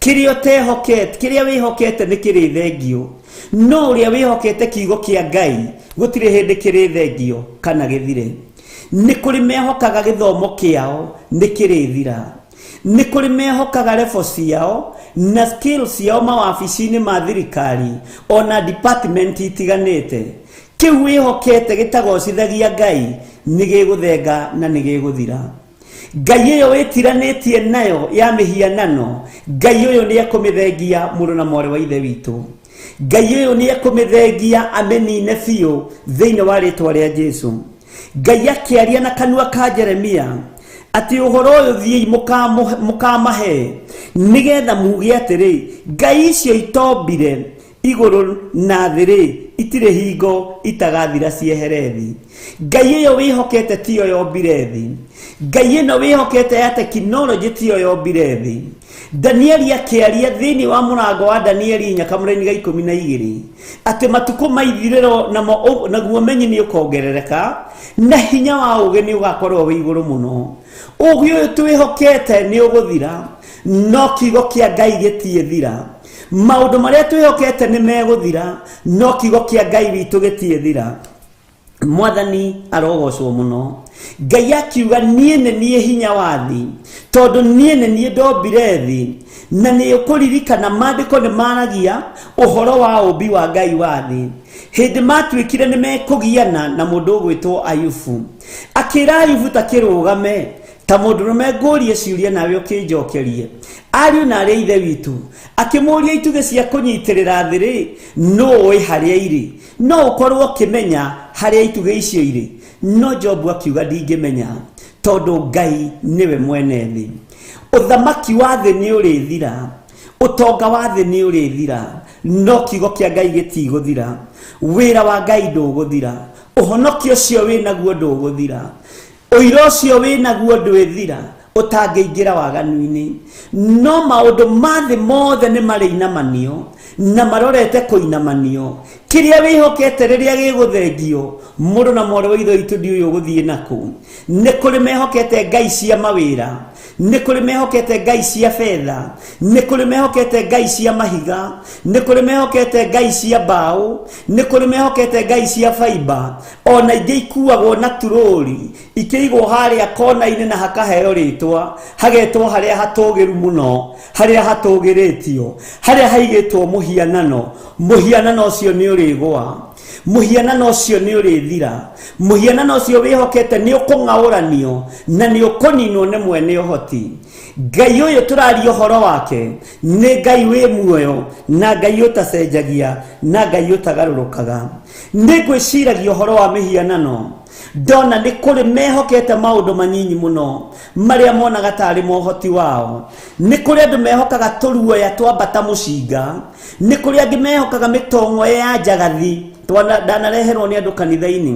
kĩrĩa ũtehokete, kĩrĩa wĩhokete nĩ kĩrĩthengio, no ũrĩa wĩhokete kiugo kĩa Ngai gũtirĩ hĩndĩ kĩrĩthengio kana gĩthire. Nĩ kũrĩ mehokaga gĩthomo kĩao nĩ kĩrĩthira, nĩ kũrĩ mehokaga level ciao na skills ciao mawabici-inĩ ma thirikari ona department itiganĩte. Kĩu wĩhokete gĩtagocithagia Ngai nĩ gĩgũthenga na nĩ gĩgũthira. Ngai ĩyo wĩtiranĩtie nayo ya mĩhianano, Ngai ũyũ nĩ ekũmĩthengia mũrũ na mwarĩ wa ithe witũ. Ngai ũyũ nĩ ekũmĩthengia amĩnine biũ thĩinĩ wa rĩtwa rĩa Jesu. Ngai akĩaria na kanua ka Jeremia atĩ ũhoro ũyũ thiĩi mũkamahe, nĩgetha muge atĩrĩ, Ngai icio itombire igũrũ na thĩ rĩ, itirĩ hingo itagathira ciehere thĩ. Ngai ĩyo wĩhokete tiyo yombire thĩ. Ngai ĩno wĩhokete ya tekinoronjĩ tiyo yombire thĩ. Danieli akĩaria thĩinĩ wa mũrango wa Danieli 4 kamũraini ga 12 atĩ matukũ ma ithirĩro namo naguo menyi nĩ ũkongerereka na hinya wa ũũgĩ nĩ ũgakorwo wĩ igũrũ mũno. Ũũgĩ ũyũ twĩhokete nĩ ũgũthira, no kiugo kĩa Ngai gĩtiĩthira. Maũndũ marĩa twĩhokete nĩ megũthira, no kiugo kĩa Ngai witũ gĩtiĩthira. Mwathani arogocwo mũno. Ngai akiuga niĩ nĩ niĩ hinya wa thĩ, tondũ niĩ nĩ niĩ ndombire thĩ. Na nĩ ũkũririkana maandĩko nĩ maragia ũhoro wa ũmbi wa Ngai wa thĩ. Hĩndĩ matuĩkire nĩ mekũgiana na mũndũ ũgwĩtwo Ayubu, akĩra Ayubu ta kĩrũgame, Ta mũndũrũme ngũrie ciũria nawe ũkĩnjokerie. Ariũ na arĩ a ithe witũ, akĩmũria itugĩ cia kũnyitĩrĩra thĩ rĩ, nũ ũĩ harĩa irĩ? No ũkorwo ũkĩmenya harĩa itugĩ icio irĩ? No Jobu akiuga ndingĩmenya, tondũ Ngai nĩwe mwene thĩ. Ũthamaki wa thĩ nĩ ũrĩthira, ũtonga wa thĩ nĩ ũrĩthira, no kiugo kĩa Ngai gĩtigũthira. Wĩra wa Ngai ndũgũthira, ũhonokio ũcio wĩ naguo ndũgũthira, ũira ũcio wĩ naguo ndwĩthira, ũtangĩingĩra waganu-inĩ. No maũndũ ma thĩ mothe nĩ marĩinamanio na marorete kũinamanio. Kĩrĩa wĩhokete rĩrĩa gĩgũthengio, mũrũ na mwarĩ wa ithe witũ ndiũĩ ũgũthiĩ nakũ. Nĩ kũrĩ mehokete ngai cia mawĩra, nĩ kũrĩ mehokete ngai cia betha, nĩ kũrĩ mehokete ngai cia mahiga, nĩ kũrĩ mehokete ngai cia mbaũ, nĩ kũrĩ mehokete ngai cia baimba, ona ingĩ ikuagwo na turũri ikĩigwo harĩa kona-inĩ na hakaheo rĩtwa, hagetwo harĩa hatũgĩru mũno, harĩa hatũgĩrĩtio, harĩa haigĩtwo mũhianano. Mũhianano ũcio nĩ ũrĩgũa, mũhianano ũcio nĩ ũrĩthira, mũhianano ũcio wĩhokete nĩ ũkũng'aũranio na nĩ ũkũninwo nĩ mwene ũhoti. Ngai ũyũ tũraria ũhoro wake nĩ Ngai wĩ muoyo na Ngai ũtacenjagia na Ngai ũtagarũrũkaga. Nĩ ngwĩciragia ũhoro wa mĩhianano, ndona nĩ kũrĩ mehokete maũndũ manyinyi mũno marĩa monaga tarĩ mohoti wao. Nĩ kũrĩ andũ mehokaga tũruoya twambata mũcinga, nĩ kũrĩ angĩ mehokaga mĩtong'oe ya njagathi ndanareherwo nĩ andũ kanitha-inĩ.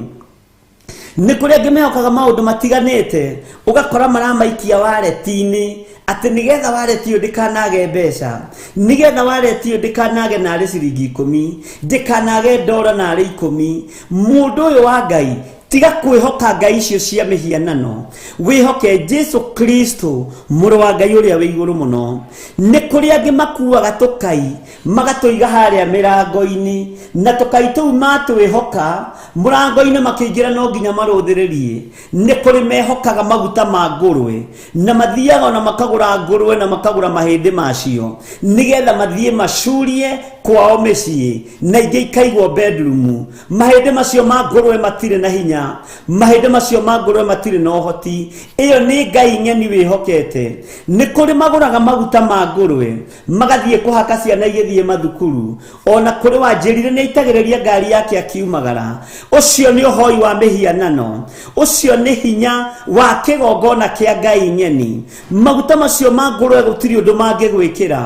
Nĩ kũrĩ angĩ mehokaga maũndũ matiganĩte, ũgakora maramaikia wareti-inĩ atĩ nĩgetha wareti ũyũ ndĩkanage mbeca, nĩgetha wareti ũyũ ndĩkanage narĩ ciringi 10, ndĩkanage ndora narĩ 10. Mũndũ ũyũ wa Ngai, tiga kwĩhoka ngai icio cia mĩhianano, wĩhoke Jesu Kristo mũrũ wa Ngai ũrĩa wĩ igũrũ mũno. Nĩ kũrĩ angĩ makuaga tũkai magatũiga harĩa mĩrango-inĩ, na tũkai tũu matwĩhoka mũrango-inĩ makĩingĩra no nginya marũthĩrĩrie. Nĩ kũrĩ mehokaga maguta ma ngũrwe, na mathiaga ona makagũra ngũrwe na makagũra mahĩndĩ macio nĩgetha mathiĩ macurie kwao mĩciĩ, na ingĩ ikaigwo bedroom. Mahĩndĩ macio ma ngũrwe matirĩ na hinya, mahĩndĩ macio ma ngũrwe matirĩ na ũhoti. Ĩyo nĩ ngai ng'eni wĩhokete. Nĩ kũrĩ magũraga maguta ma ngũrwe magathiĩ kũhaka ciana igĩthiĩ mathukuru. Ona kũrĩ wanjĩrire nĩ aitagĩrĩria ngari yake akiumagara. Ũcio nĩ ũhoi wa mĩhianano, ũcio nĩ hinya wa kĩgongona kĩa ngai ng'eni. Maguta macio ma ngũrwe gũtirĩ ũndũ mangĩgwĩkĩra,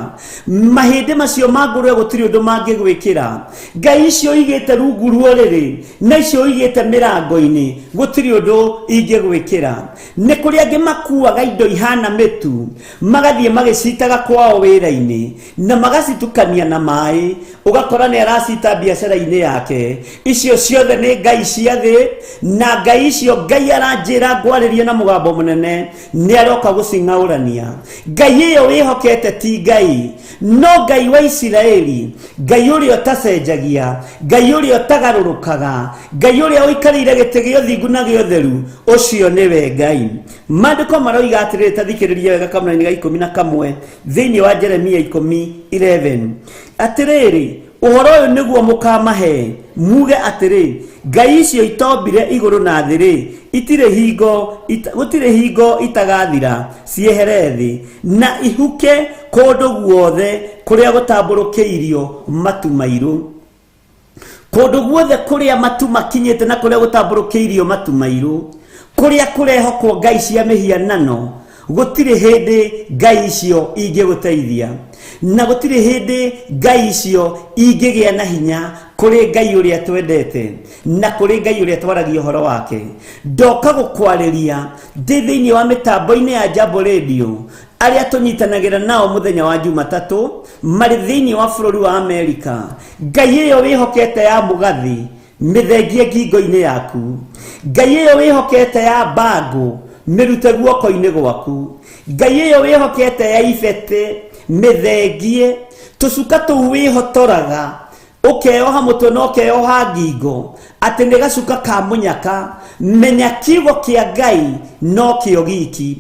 mahĩndĩ macio ma ngũrwe gũtirĩ ũndũ mangĩgwĩkĩra. Ngai icio igĩte rungu rwa ũrĩrĩ na icio igĩte mĩrango-inĩ gũtirĩ ũndũ ingĩgwĩkĩra. Nĩ kũrĩ angĩ makuaga indo ihana mĩtu magathiĩ magĩcitaga kwao wĩra-inĩ na magacitukania na maĩ, ũgakora nĩ aracita biacara-inĩ yake. Icio ciothe nĩ ngai cia thĩ, na ngai icio Ngai aranjĩra ngwarĩrie na mũgambo mũnene, nĩ aroka gũcing'aũrania. Ngai ĩyo wĩhokete ti Ngai, no Ngai wa Isiraeli, Ngai ũrĩa ũtacenjagia, Ngai ũrĩa ũtagarũrũkaga, Ngai ũrĩa ũikarĩire gĩtĩ gĩa ũthingu na gĩa ũtheru, ũcio nĩwe Ngai. Maandĩko maroiga atĩrĩrĩ, ta thikĩrĩria wega kamũraini ga 11 thĩinĩ wa Jeremia 10:11, atĩrĩrĩ, ũhoro ũyũ nĩguo mũkamahe, muge atĩrĩ, ngai icio itombire igũrũ na thĩ rĩ, itirĩ hingo, gũtirĩ hingo itagathira ciehere thĩ, na ihuke kũndũ guothe kũrĩa gũtambũrũkĩirio matu mairũ. Kũndũ guothe kũrĩa matu makinyĩte na kũrĩa gũtambũrũkĩirio matu mairũ, kũrĩa kũrehokwo ngai cia mĩhianano, gũtirĩ hĩndĩ ngai icio ingĩgũteithia, na gũtirĩ hĩndĩ ngai icio ingĩgĩa na hinya kũrĩ Ngai ũrĩa twendete na kũrĩ Ngai ũrĩa twaragia ũhoro wake. Ndoka gũkwarĩria ndĩ thĩinĩ wa mĩtambo-inĩ ya Jambo Radio, arĩa tũnyitanagĩra nao mũthenya wa Jumatatũ marĩ thĩinĩ wa bũrũri wa Amerika. Ngai ĩyo wĩhokete ya mũgathi mĩthengie ngingo-inĩ yaku, Ngai ĩyo wĩhokete ya mbangũ mĩrute guoko-inĩ gwaku, Ngai ĩyo wĩhokete ya ibete mĩthengie, tũcuka tũu wĩhotoraga ũkeoha mũtwe na ũkeoha ngingo atĩ nĩ gacuka ka mũnyaka. Menya kiugo kĩa Ngai no kĩo giki.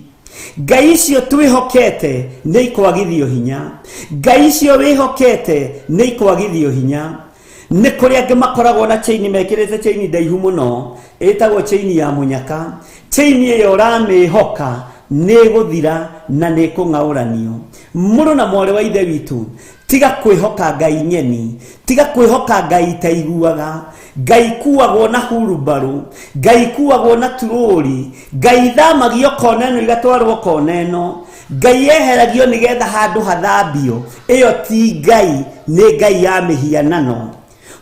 Ngai icio twĩhokete nĩ ikwagithio hinya, Ngai icio wĩhokete nĩ ikwagithio hinya. Nĩ kũrĩ angĩ makoragwo na chaini, mekĩrĩte chaini ndaihu mũno ĩtagwo chaini ya mũnyaka. Chaini ĩyo ũramĩhoka Nĩ ĩgũthira na nĩ ĩkũng'aũranio. Mũrũ na mwarĩ wa Ithe witũ, tiga kwĩhoka ngai ng'eni, tiga kwĩhoka ngai itaiguaga. Ngai ikuagwo na hurumbarũ, ngai ikuagwo na turũri, ngai ithamagio kona ĩno igatwarwo kona ĩno, ngai yeheragio nĩgetha handũ hathambio. Ĩyo ti ngai, nĩ ngai ya mĩhianano.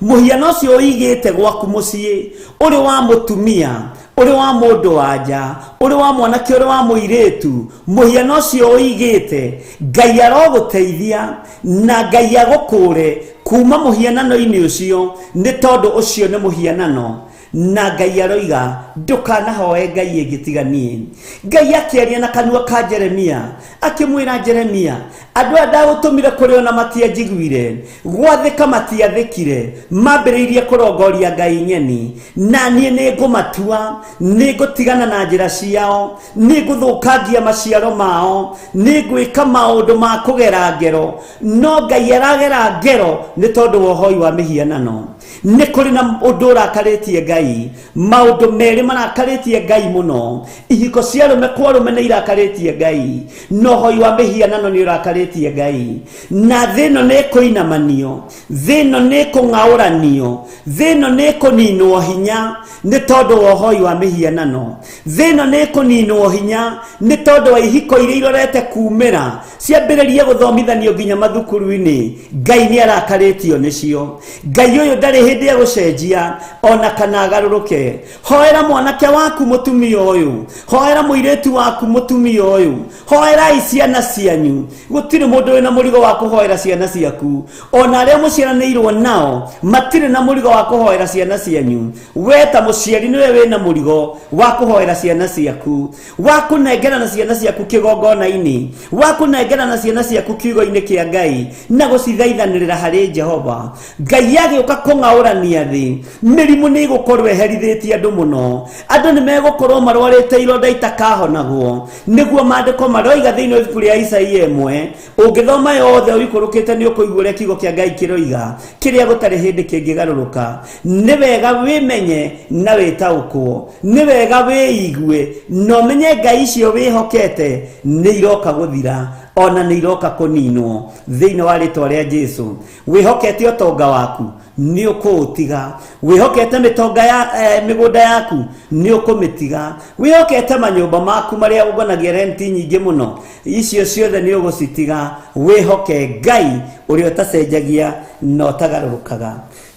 Mũhiano ũcio ũigĩte gwaku mũciĩ, ũrĩ wa mũtumia, ũrĩ wa mũndũ wa nja, ũrĩ wa mwanake, ũrĩ wa mũirĩtu, mũhiano ũcio ũigĩte, Ngai arogũteithia na Ngai agũkũre kuma mũhianano-inĩ ũcio, nĩ tondũ ũcio nĩ mũhianano. Na Ngai aroiga ndũkanahoe ngai ĩngĩ tiga niĩ. Ngai akĩaria na kanua ka Jeremia akĩmwĩra, Jeremia, andũ aya ndagũtũmire kũrĩ ona matianjiguire, gwathĩka matiathĩkire, mambĩrĩirie kũrongoria ngai ng'eni, na niĩ nĩngũmatua, nĩngũtigana na njĩra ciao, nĩngũthũkangia maciaro mao, nĩngwĩka maũndũ ma kũgera ngero. No Ngai aragera ngero nĩ tondũ wa ũhoi wa mĩhianano. Nĩ kũrĩ na ũndũ ũrakarĩtie Ngai, maũndũ merĩ marakarĩtie Ngai mũno. Ihiko cia arũme kwa arũme nĩ irakarĩtie Ngai, na ũhoi wa mĩhianano nĩ ũrakarĩtie Ngai. Na thĩ ĩno nĩ ĩkũinamanio, thĩ ĩno nĩ ĩkũng'aũranio, thĩ ĩno nĩ ĩkũninwo hinya nĩ tondũ wa ũhoi wa mĩhianano. Thĩ ĩno nĩ ĩkũninwo hinya nĩ tondũ wa ihiko iria irorete kumĩra ciambĩrĩrie gũthomithanio nginya mathukuru-inĩ. Ngai nĩ arakarĩtio nĩcio. Ngai ũyũ ndarĩ hĩndĩ egũcenjia ona kana agarũrũke. Hoera mwanake waku mũtumia ũyũ, hoera mũirĩtu waku mũtumia ũyũ, hoerai ciana cianyu. Gũtirĩ mũndũ wĩna mũrigo wa kũhoera ciana ciaku, ona arĩa mũciaranĩirwo nao matirĩ na mũrigo wa kũhoera ciana cianyu. We ta mũciari nĩwe wĩna mũrigo wa kũhoera ciana ciaku, wa kũnengerana ciana ciaku kĩgongona-inĩ, wa kũnengerana ciana ciaku kiugo-inĩ kĩa Ngai na gũcithaithanĩrĩra harĩ Jehova. Ngai agĩũka kũng'aũrania thĩ, mĩrimũ nĩ ĩgũkorwo ĩherithĩtie andũ mũno, andũ nĩ megũkorwo marwarĩte ironda itakahonagwo. Nĩguo maandĩko maroiga thĩinĩ wa ibuku rĩa Isaia 1, ũngĩthoma yothe ũikũrũkĩte nĩ ũkũigua ũrĩa kiugo kĩa Ngai kĩroiga, kĩrĩa gũtarĩ hĩndĩ kĩngĩgarũrũka. Nĩ wega wĩmenye na wĩtaũkwo, nĩ wega wĩigue na ũmenye ngai icio wĩhokete nĩ iroka gũthira, ona nĩ iroka kũninwo thĩinĩ wa rĩtwa rĩa Jesu. Wĩhokete ũtonga waku nĩ ũkũũtiga, wĩhokete mĩtonga ya mĩgũnda yaku nĩ ũkũmĩtiga, wĩhokete manyũmba maku marĩa ũnganagia renti nyingĩ mũno, icio ciothe nĩ ũgũcitiga. Wĩhoke Ngai ũrĩa ũtacenjagia na ũtagarũrũkaga.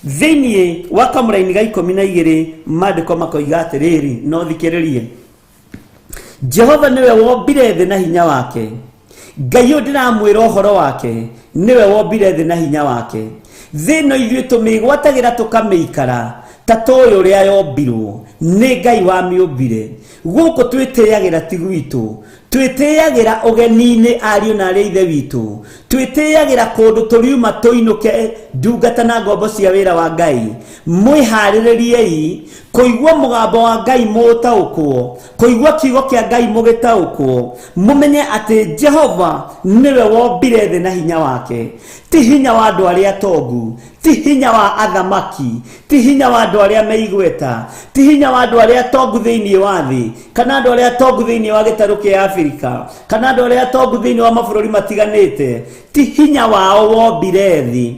Thĩinĩ wa kamũraini ga 12 maandĩko makoiga atĩrĩrĩ, no thikĩrĩrie, Jehova nĩwe wombire thĩ na hinya wake. Ngai ũyũ ndĩramwĩra ũhoro wake nĩwe wombire thĩ na hinya wake. Thĩ ĩno ithuĩ tũmĩgwatagĩra tũkamĩikara ta tũĩ ũrĩa yombirwo, nĩ Ngai wamĩũmbire. Gũkũ twĩtĩagĩra ti gwitũ, twĩtĩagĩra ũgeni-inĩ ariũ na arĩ ithe witũ, twĩtĩagĩra kũndũ tũriuma tũinũke ndungata na ngombo cia wĩra wa Ngai. Mwĩharĩrĩriei kũigua mũgambo wa Ngai mũũtaũkwo, kũigua kiugo kĩa Ngai mũgĩtaũkwo, mũmenye atĩ Jehova nĩwe wombire thĩ na hinya wake. Ti hinya wa andũ arĩa atongu, ti hinya wa athamaki, ti hinya wa andũ arĩa me igweta, ti hinya wa andũ arĩa atongu thĩinĩ wa thĩ, kana andũ arĩa atongu thĩinĩ wa gĩtarũ kĩa Afrika, kana andũ arĩa atongu thĩinĩ wa mabũrũri matiganĩte. Ti hinya wao wombire thĩ,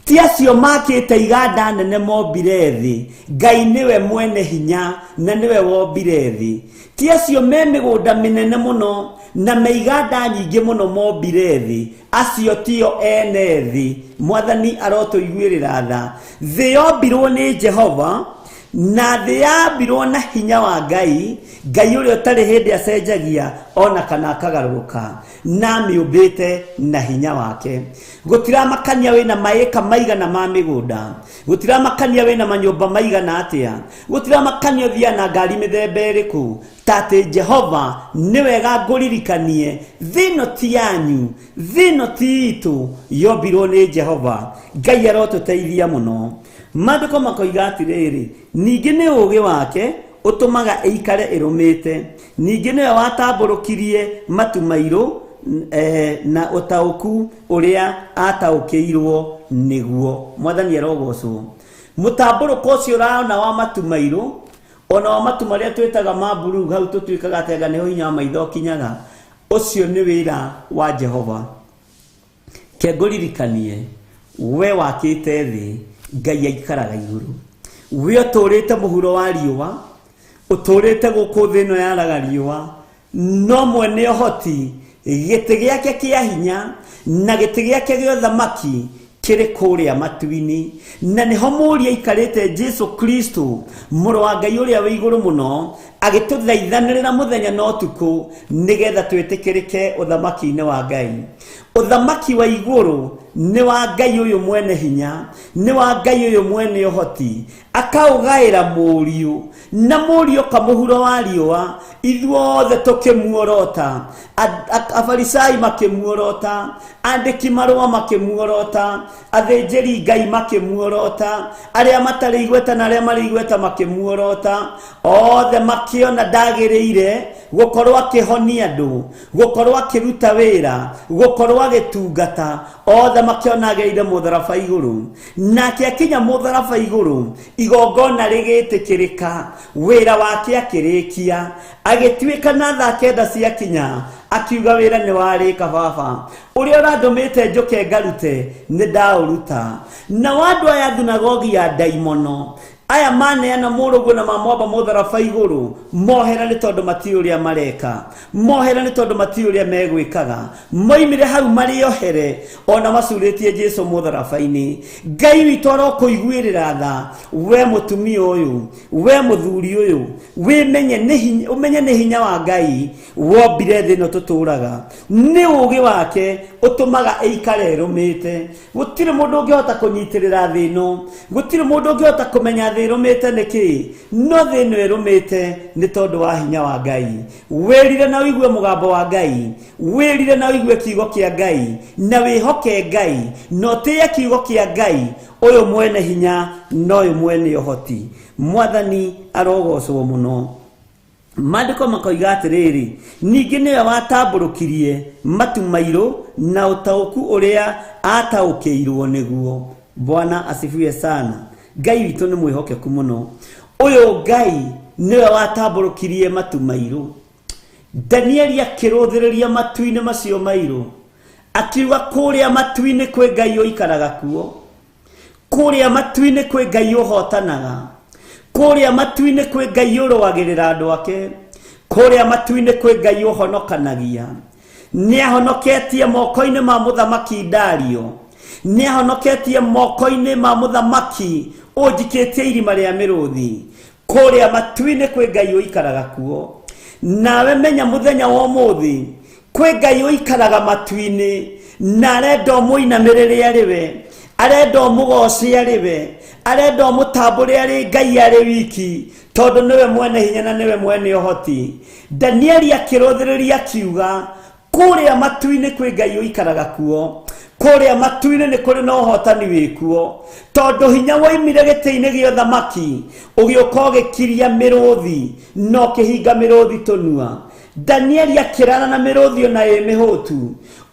ti acio makĩte iganda nene mombire thĩ. Ngai nĩwe mwene hinya na nĩwe wombire thĩ. Ti acio me mĩgũnda mĩnene mũno na me iganda nyingĩ mũno mombire thĩ, acio tio ene thĩ. Mwathani arotũiguĩrĩra tha. Thĩ yombirwo nĩ Jehova, na thĩ yambirwo na hinya wa Ngai, Ngai ũrĩa ũtarĩ hĩndĩ acenjagia ona kana akagarũrũka, na amĩũmbĩte na hinya wake. Gũtiramakania wĩna maĩka maigana ma mĩgũnda, gũtiramakania wĩna manyũmba maigana atĩa, gũtiramakania ũthiaga na ngari mĩthemba ĩrĩkũ, ta atĩ Jehova nĩ wega ngũririkanie, thĩ ĩno ti yanyu, thĩ ĩno ti itũ, yombirwo nĩ Jehova. Ngai arotũteithia mũno. Maandĩko makoiga atĩrĩrĩ, ningĩ nĩ ũũgĩ wake ũtũmaga ĩikare ĩrũmĩte, ningĩ nĩwe watambũrũkirie matu mairũ na ũtaũku ũrĩa ataũkĩirwo nĩguo. Mwathani arogocwo. Mũtambũrũko ũcio ũraona wa matu mairũ Ona wa matu marĩa twĩtaga ma mburuu hau tũtuĩkaga atĩ anga nĩho hinya wa maitho ũkinyaga. Ũcio nĩ wĩra wa Jehova. Ke ngũririkanie, we wakĩte thĩ, Ngai aikaraga igũrũ. We ũtũũrĩte mũhuro wa riũa, ũtũũrĩte gũkũ thĩ ĩno yaraga riũa, no mwene ũhoti, gĩtĩ gĩake kĩa hinya na gĩtĩ gĩake gĩa ũthamaki kĩrĩ kũrĩa matu-inĩ, na nĩho mũriũ aikarĩte Jesu Kristo, mũrũ wa Ngai ũrĩa wĩ igũrũ mũno, agĩtũthaithanĩrĩra mũthenya na ũtukũ nĩgetha twĩtĩkĩrĩke ũthamaki-inĩ wa Ngai. Ũthamaki wa igũrũ nĩ wa Ngai ũyũ mwene hinya, nĩ wa Ngai ũyũ mwene ũhoti, akaũgaĩra mũriũ, na mũriũ kamũhuro wa riũa, ithuothe tũkĩmuorota. Afarisai makĩmuorota, andĩki marũa makĩmuorota, athĩnjĩri Ngai makĩmuorota, arĩa matarĩ igweta na arĩa marĩ igweta makĩmuorota, othe makĩona ndagĩrĩire gũkorwo akĩhonia andũ, gũkorwo akĩruta wĩra, gũkorwo agĩtungata, othe makĩona agĩrĩire mũtharaba igũrũ. Nake akinya mũtharaba igũrũ, igongona rĩgĩtĩkĩrĩka, wĩra wake akĩrĩkia, agĩtuĩka na thaa kenda ciakinya, akiuga wĩra nĩ warĩka baba, ũrĩa ũrandũmĩte njũke ngarute nĩ ndaũruta. Nao andũ aya thunagogi ya ndaimono, aya maneana mũrũguo na mamwamba mũtharaba igũrũ, mohera nĩ tondũ matiũĩ ũrĩa mareka, mohera nĩ tondũ matiũĩ ũrĩa megwĩkaga, moimire hau marĩ ohere ona macurĩtie Jesu mũtharaba-inĩ. Ngai witũ arokũiguĩrĩra tha, we mũtumia ũyũ, we mũthuri ũyũ, wĩmenye nĩ hinya, ũmenye nĩ hinya wa Ngai wombire thĩ ĩno tũtũraga, nĩ ũũgĩ wake ũtũmaga ĩikare ĩrũmĩte. Gũtirĩ mũndũ ũngĩhota kũnyitĩrĩra thĩ ĩno, gũtirĩ mũndũ ũngĩhota kũmenya thĩ ĩrũmĩte nĩkĩ, no thĩ ĩno ĩrũmĩte nĩ tondũ wa hinya wa Ngai. Wĩrire na ũigue mũgambo wa Ngai, wĩrire na ũigue kiugo kĩa Ngai, na wĩhoke Ngai, na ũtĩe kiugo kĩa Ngai, ũyũ mwene hinya na ũyũ mwene ũhoti. Mwathani arogocwo mũno. Maandĩko makoiga atĩrĩrĩ, ningĩ nĩwe watambũrũkirie matu mairũ na ũtaũku ũrĩa aataũkĩirwo nĩguo. Bwana asifiwe sana. Ngai witũ nĩ mwĩhokeku mũno. Ũyũ Ngai nĩwe watambũrũkirie matu mairũ. Danieli akĩrũthĩrĩria matu-inĩ macio mairũ, akiuga kũrĩa matu-inĩ kwĩ Ngai ũikaraga kuo. Kũrĩa matu-inĩ kwĩ Ngai ũhotanaga. Kũrĩa matu-inĩ kwĩ Ngai ũrũagĩrĩra andũ ake. Kũrĩa matu-inĩ kwĩ Ngai ũhonokanagia. Nĩ ahonoketie moko-inĩ ma mũthamaki Dario. Nĩ ahonoketie moko-inĩ ma mũthamaki ũnjikĩtie irima rĩa mĩrũthi. Kũrĩa matu-inĩ kwĩ Ngai ũikaraga kuo. Nawe menya mũthenya wa ũmũthĩ kwĩ Ngai ũikaraga matu-inĩ na arenda ũmũinamĩrĩre arĩ we, arenda ũmũgoce arĩ we, arenda ũmũtambũre arĩ Ngai arĩ wiki, tondũ nĩwe mwene hinya na nĩwe mwene ũhoti. Danieli akĩrũthĩrĩria akiuga, kũrĩa matu-inĩ kwĩ Ngai ũikaraga kuo, kũrĩa matu-inĩ nĩ kũrĩ na ũhotani wĩkuo, tondũ hinya woimire gĩtĩ-inĩ gĩa ũthamaki ũgĩũka ũgĩkiria mĩrũthi na ũkĩhinga mĩrũthi tũnua. Danieli akĩrara na mĩrũthi ona ĩ mĩhũtu,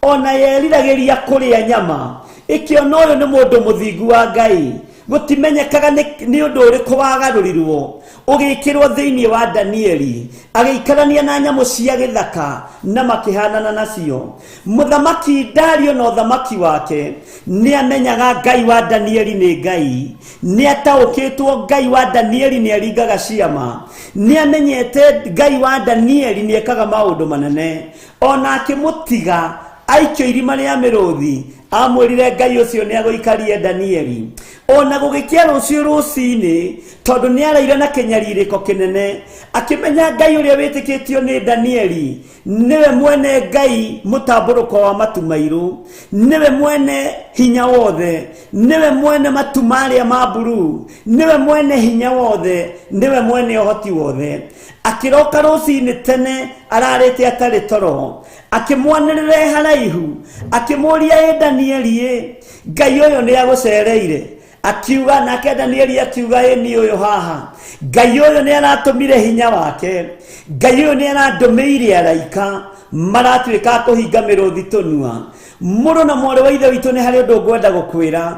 ona yeriragĩria kũrĩa nyama, ĩkĩona ũyũ nĩ mũndũ mũthingu wa Ngai. Gũtimenyekaga nĩ ũndũ ũrĩkũ wagarũrirwo ũgĩkĩrwo thĩinĩ wa Danieli, agĩikarania na nyamũ cia gĩthaka na makĩhanana nacio. Mũthamaki Dario na ũthamaki wake nĩ amenyaga Ngai wa Danieli nĩ Ngai, nĩ ataũkĩtwo Ngai wa Danieli nĩ aringaga ciama, nĩ amenyete Ngai wa Danieli nĩ ekaga maũndũ manene. Ona akĩmũtiga aikio irima rĩa mĩrũthi, amwĩrire Ngai ũcio nĩ agũikarie Danieli. Ona gũgĩkĩa rũciũ rũcinĩ, tondũ nĩ araire na kĩnyarirĩko kĩnene, akĩmenya Ngai ũrĩa wĩtĩkĩtio nĩ Danieli nĩwe mwene Ngai mũtambũrũko wa matu mairũ, nĩwe mwene hinya wothe, nĩwe mwene matu marĩa ma mburuu, nĩwe mwene hinya wothe, nĩwe mwene ũhoti wothe. Akĩroka rũcinĩ tene ararĩte atarĩ toro, akĩmwanĩrĩra e haraihu, akĩmũria, ĩ Danieli ĩ, Ngai ũyũ nĩ agũcereire? Akiuga, nake Danieli akiuga, ĩ niĩ ũyũ haha, Ngai ũyũ nĩ aratũmire hinya wake, Ngai ũyũ nĩ arandũmĩire araika maratuĩka a kũhinga mĩrũthi tũnua. Mũrũ na mwarĩ wa ithe witũ, nĩ harĩ ũndũ ngwenda gũkwĩra.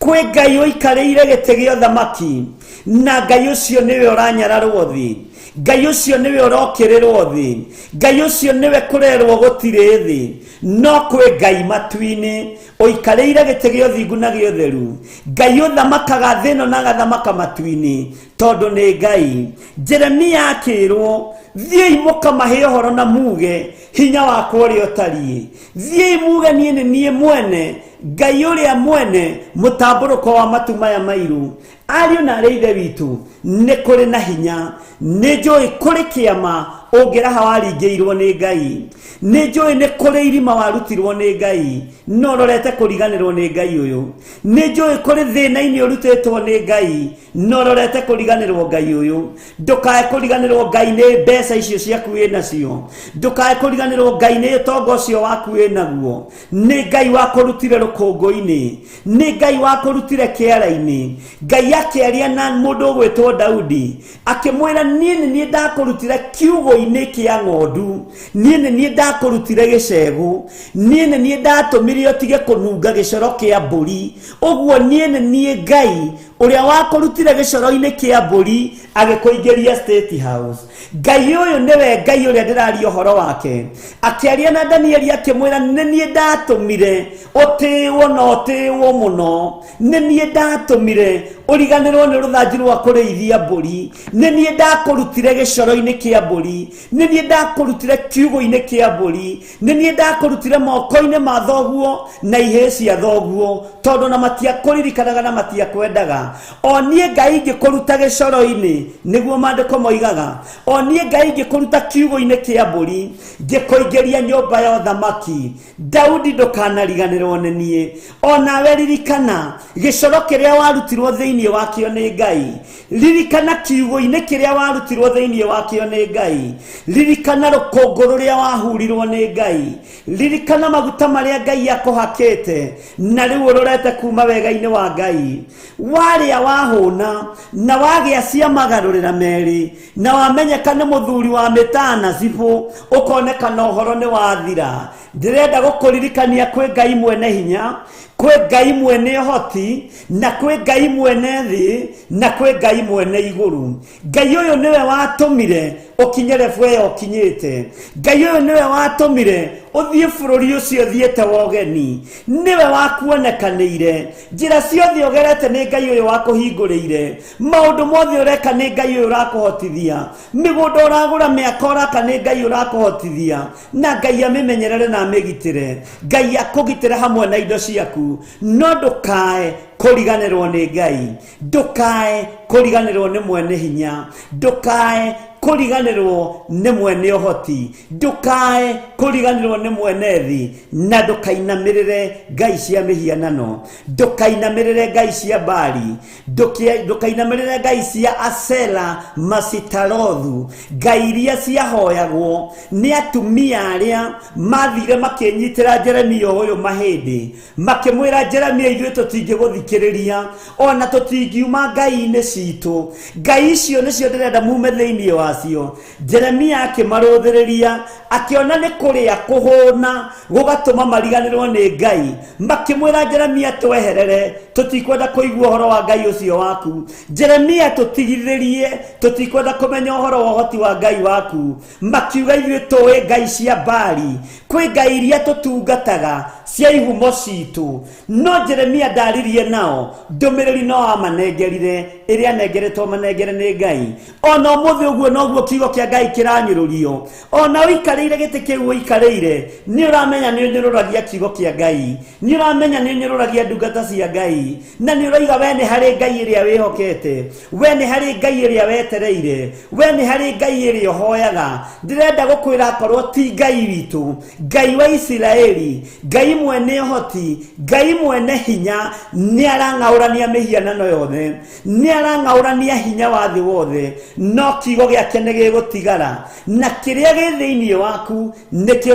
Kwĩ Ngai ũikarĩire gĩtĩ gĩa ũthamaki, Na Ngai ũcio nĩwe ũranyararwo thĩ, Ngai ũcio nĩwe ũrokĩrĩrwo thĩ, Ngai ũcio nĩwe kũrerwo gũtirĩ thĩ, no kwĩ Ngai matu-inĩ ũikarĩire gĩtĩ gĩa ũthingu na gĩa ũtheru, Ngai ũthamakaga thĩ ĩno na agathamaka matu-inĩ, tondũ nĩ Ngai. Jeremia akĩrwo, thiĩi mũkamahe ũhoro na muge hinya wakwa ũrĩa ũtariĩ. Thiĩi muge niĩ nĩ niĩ mwene Ngai ũrĩa mwene mũtambũrũko wa matu maya mairũ. Ariũ na arĩ ithe witũ, nĩ kũrĩ na hinya, nĩ njũĩ kũrĩ kĩama ũngĩraha waringĩirwo nĩ Ngai, nĩ njũĩ nĩ kũrĩ irima warutirwo nĩ Ngai, no ũrorete kũriganĩrwo nĩ Ngai ũyũ. Nĩ njũĩ kũrĩ thĩna-inĩ ũrutĩtwo nĩ Ngai, no ũrorete kũriganĩrwo Ngai ũyũ. Ndũkae kũriganĩrwo Ngai nĩ mbeca icio ciaku wĩ nacio, ndũkae kũriganĩrwo Ngai nĩ ũtonga ũcio waku wĩ naguo. Nĩ Ngai wakũrutire rũkũngũ-inĩ, nĩ Ngai wakũrutire kĩara-inĩ. Ngai akĩaria na mũndũ ũgwĩtwo Daudi akĩmwĩra, niĩ nĩ niĩ ndakũrutire kiugũ-inĩ kĩa ng'ondu, niĩ nĩ niĩ ndakũrutire gĩcegũ, niĩ nĩ niĩ ndatũmire ũtige kũnunga gĩcoro kĩa mbũri. Ũguo niĩ nĩ niĩ Ngai ũrĩa wakũrutire gĩcoro-inĩ kĩa mbũri agĩkũingĩria State House. Ngai ũyũ nĩwe Ngai ũrĩa ndĩraria ũhoro wake. Akĩaria na Danieli akĩmwĩra, nĩ niĩ ndatũmire ũtĩĩwo na ũtĩĩwo mũno, nĩ niĩ ndatũmire ũriganĩrwo nĩ rũthanju rwa kũrĩithia mbũri, nĩ niĩ ndakũrutire gĩcoro-inĩ kĩa mbũri, nĩ niĩ ndakũrutire kiugũ-inĩ kĩa mbũri, nĩ niĩ ndakũrutire moko-inĩ ma thoguo na ihĩĩ cia thoguo, tondũ na matiakũririkanaga na matiakwendaga. O niĩ Ngai ngĩkũruta gĩcoro-inĩ, nĩguo maandĩko moigaga, o niĩ Ngai ngĩkũruta kiugũ-inĩ kĩa mbũri, ngĩkũingĩria nyũmba ya ũthamaki. Daudi, ndũkanariganĩrwo nĩ niĩ. O nawe ririkana gĩcoro kĩrĩa warutirwo thĩinĩ wakĩo nĩ Ngai. Ririkana kiugũ-inĩ kĩrĩa warutirwo thĩinĩ wakĩo nĩ Ngai. Ririkana rũkũngũ rũrĩa wahurirwo nĩ Ngai. Ririkana maguta marĩa Ngai akũhakĩte na rĩu ũrorete kuma wega-inĩ wa Ngai. Warĩa wahũna na wagĩa cia magarũrĩra merĩ na wamenyeka nĩ mũthuri wa mĩtana cibũ, ũkonekana ũhoro nĩ wathira. Ndĩrenda gũkũririkania kwĩ Ngai mwene hinya, kwĩ Ngai mwene ũhoti, na kwĩ Ngai mwene thĩ, na kwĩ Ngai mwene igũrũ. Ngai ũyũ nĩwe watũmire ũkinye rebu ĩyo ũkinyĩte. Ngai ũyũ nĩwe watũmire ũthiĩ bũrũri ũcio ũthiĩte wa ũgeni. Nĩwe wakuonekanĩire. Njĩra ciothe ũgerete nĩ Ngai ũyũ wakũhingũrĩire. Maũndũ mothe ũreka nĩ Ngai ũyũ ũrakũhotithia. Mĩgũnda ũragũra, mĩaka ũraka nĩ Ngai ũrakũhotithia. Na Ngai amĩmenyerere na amĩgitĩre. Ngai akũgitĩre hamwe na indo ciaku. No ndũkae kũriganĩrwo nĩ Ngai. Ndũkae kũriganĩrwo nĩ mwene hinya. Ndũkae kũriganĩrwo nĩ mwene ũhoti. Ndũkae kũriganĩrwo nĩ mwene thĩ. Na ndũkainamĩrĩre ngai cia mĩhianano. Ndũkainamĩrĩre ngai cia Baali. Ndũkainamĩrĩre ngai cia Asera Masitarothu, ngai iria ciahoyagwo nĩ atumia arĩa mathire makĩnyitĩra Jeremia ũyũ mahĩndĩ, makĩmwĩra Jeremia, ithuĩ tũtingĩgũthikĩrĩria ona tũtingiuma ngai-inĩ citũ. Ngai icio nĩcio ndĩrenda mume thĩinĩ wacio. Jeremia akĩmarũthĩrĩria, akĩona nĩ kũrĩa kũhũna gũgatũma mariganĩrwo nĩ Ngai. Makĩmwĩra Jeremia, tweherere, tũtikwenda kũigua ũhoro wa Ngai ũcio waku. Jeremia, tũtigithĩrie, tũtikwenda kũmenya ũhoro wa ũhoti wa Ngai waku. Makiuga, ithuĩ tũĩ ngai cia Baali, kwĩ ngai iria tũtungataga cia ihumo citũ. No Jeremia ndaririe nao, ndũmĩrĩri no amanengerire ĩrĩa anengeretwo manengere nĩ Ngai. Ona ũmũthĩ ũguo noguo kiugo kĩa Ngai kĩranyũrũrio. Ona ũikarĩire gĩtĩ kĩu ũikarĩire, nĩ ũramenya nĩ ũnyũrũragia kiugo kĩa Ngai, nĩ ũramenya nĩ ũnyũrũragia ndungata cia Ngai, na nĩ ũroiga we nĩ harĩ Ngai ĩrĩa wĩhokete, we nĩ harĩ Ngai ĩrĩa wetereire, we nĩ harĩ Ngai ĩrĩa ũhoyaga. Ndĩrenda gũkwĩra akorwo ti Ngai witũ, Ngai wa Isiraeli, Ngai mwene ũhoti, Ngai mwene hinya, nĩ arang'aũrania mĩhianano yothe, nĩ arang'aũrania hinya wa thĩ wothe, no kiugo gĩake nĩ gĩgũtigara, na kĩrĩa gĩ thĩinĩ waku nĩkĩo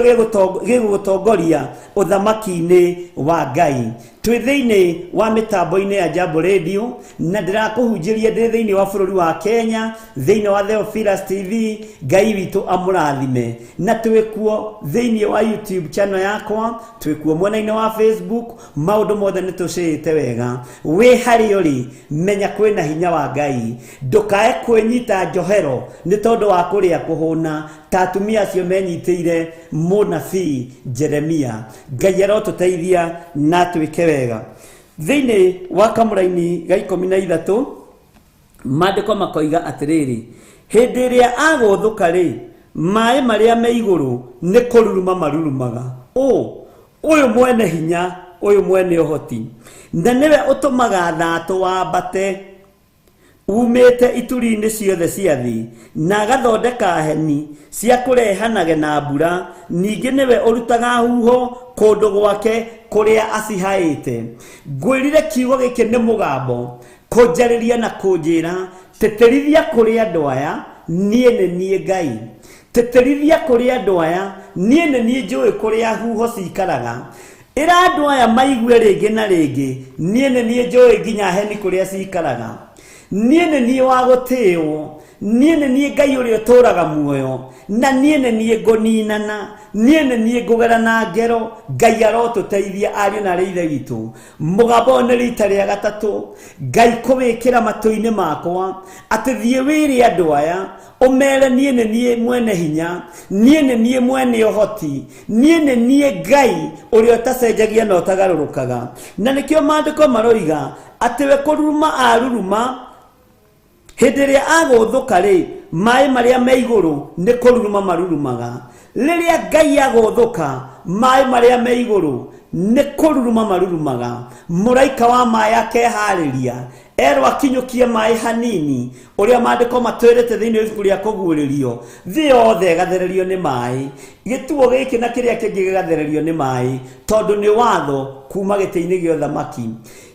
gĩgũtongoria ũthamaki-inĩ wa Ngai. Twĩ thĩinĩ wa mĩtambo-inĩ ya Jambo Radio na ndĩrakũhunjĩria ndĩ thĩinĩ wa bũrũri wa Kenya, thĩinĩ wa Theophilus TV. Ngai witũ amũrathime. Na twĩ kuo thĩinĩ wa YouTube channel yakwa, twĩ kuo mwena-inĩ wa Facebook, maũndũ mothe nĩ tũcĩĩte wega. Wĩ harĩa ũrĩ, menya kwĩna hinya wa Ngai. Ndũkae kwĩnyita njohero nĩ tondũ wa kũrĩa kũhũna ta atumia acio menyitĩire mũnabii Jeremia. Ngai arotũteithia na atwĩke wega. Thĩinĩ wa kamũraini ga 13 maandĩko makoiga atĩrĩrĩ, hĩndĩ ĩrĩa agũthũka rĩ, maĩ marĩa me igũrũ nĩ kũruruma marurumaga. Ũyũ mwene hinya, ũyũ mwene ũhoti, na nĩwe ũtũmaga thatũ wambate umĩte ituri-inĩ ciothe cia thĩ, na agathondeka heni cia kũrehanage na mbura. Ningĩ nĩwe ũrutaga huho kũndũ gwake kũrĩa acihaĩte. Ngwĩrire kiugo gĩkĩ nĩ mũgambo kũnjarĩria na kũnjĩra, tĩtĩrithia kũrĩ andũ aya, niĩ nĩ niĩ Ngai. Tĩtĩrithia kũrĩ andũ aya, niĩ nĩ niĩ njũĩ kũrĩa huho cikaraga. Ĩra andũ aya maigue rĩngĩ na rĩngĩ, niĩ nĩ niĩ njũĩ nginya heni kũrĩa cikaraga. Niĩ nĩ niĩ wa gũtĩĩwo, niĩ nĩ niĩ Ngai ũrĩa ũtũũraga muoyo, na niĩ nĩ niĩ ngũninana, niĩ nĩ niĩ ngũgerana ngero. Ngai arotũteithia ariũ na arĩ ithe witũ. Mũgambo ũyũ nĩ rita rĩa gatatũ Ngai kũwĩkĩra matũ-inĩ makwa, atĩ thiĩ wĩre andũ aya ũmere niĩ nĩ niĩ mwene hinya, niĩ nĩ niĩ mwene ũhoti, niĩ nĩ niĩ Ngai ũrĩa ũtacenjagia na ũtagarũrũkaga. Na nĩkĩo maandĩko maroiga atĩ we kũruruma aruruma, hĩndĩ ĩrĩa agũthũka rĩ, maĩ marĩa me igũrũ nĩ kũruruma marurumaga. Rĩrĩa Ngai agũthũka, maĩ marĩa me igũrũ nĩ kũruruma marurumaga. Mũraika wa maĩ akeharĩria, erwo akinyũkie maĩ hanini, ũrĩa maandĩko matwĩrĩte thĩinĩ wa ibuku rĩa kũguũrĩrio, thĩ yothe ĩgathererio nĩ maĩ, gĩtuo gĩkĩ na kĩrĩa kĩngĩ gĩgathererio nĩ maĩ, tondũ nĩ watho kuma gĩtĩ-inĩ gĩa ũthamaki.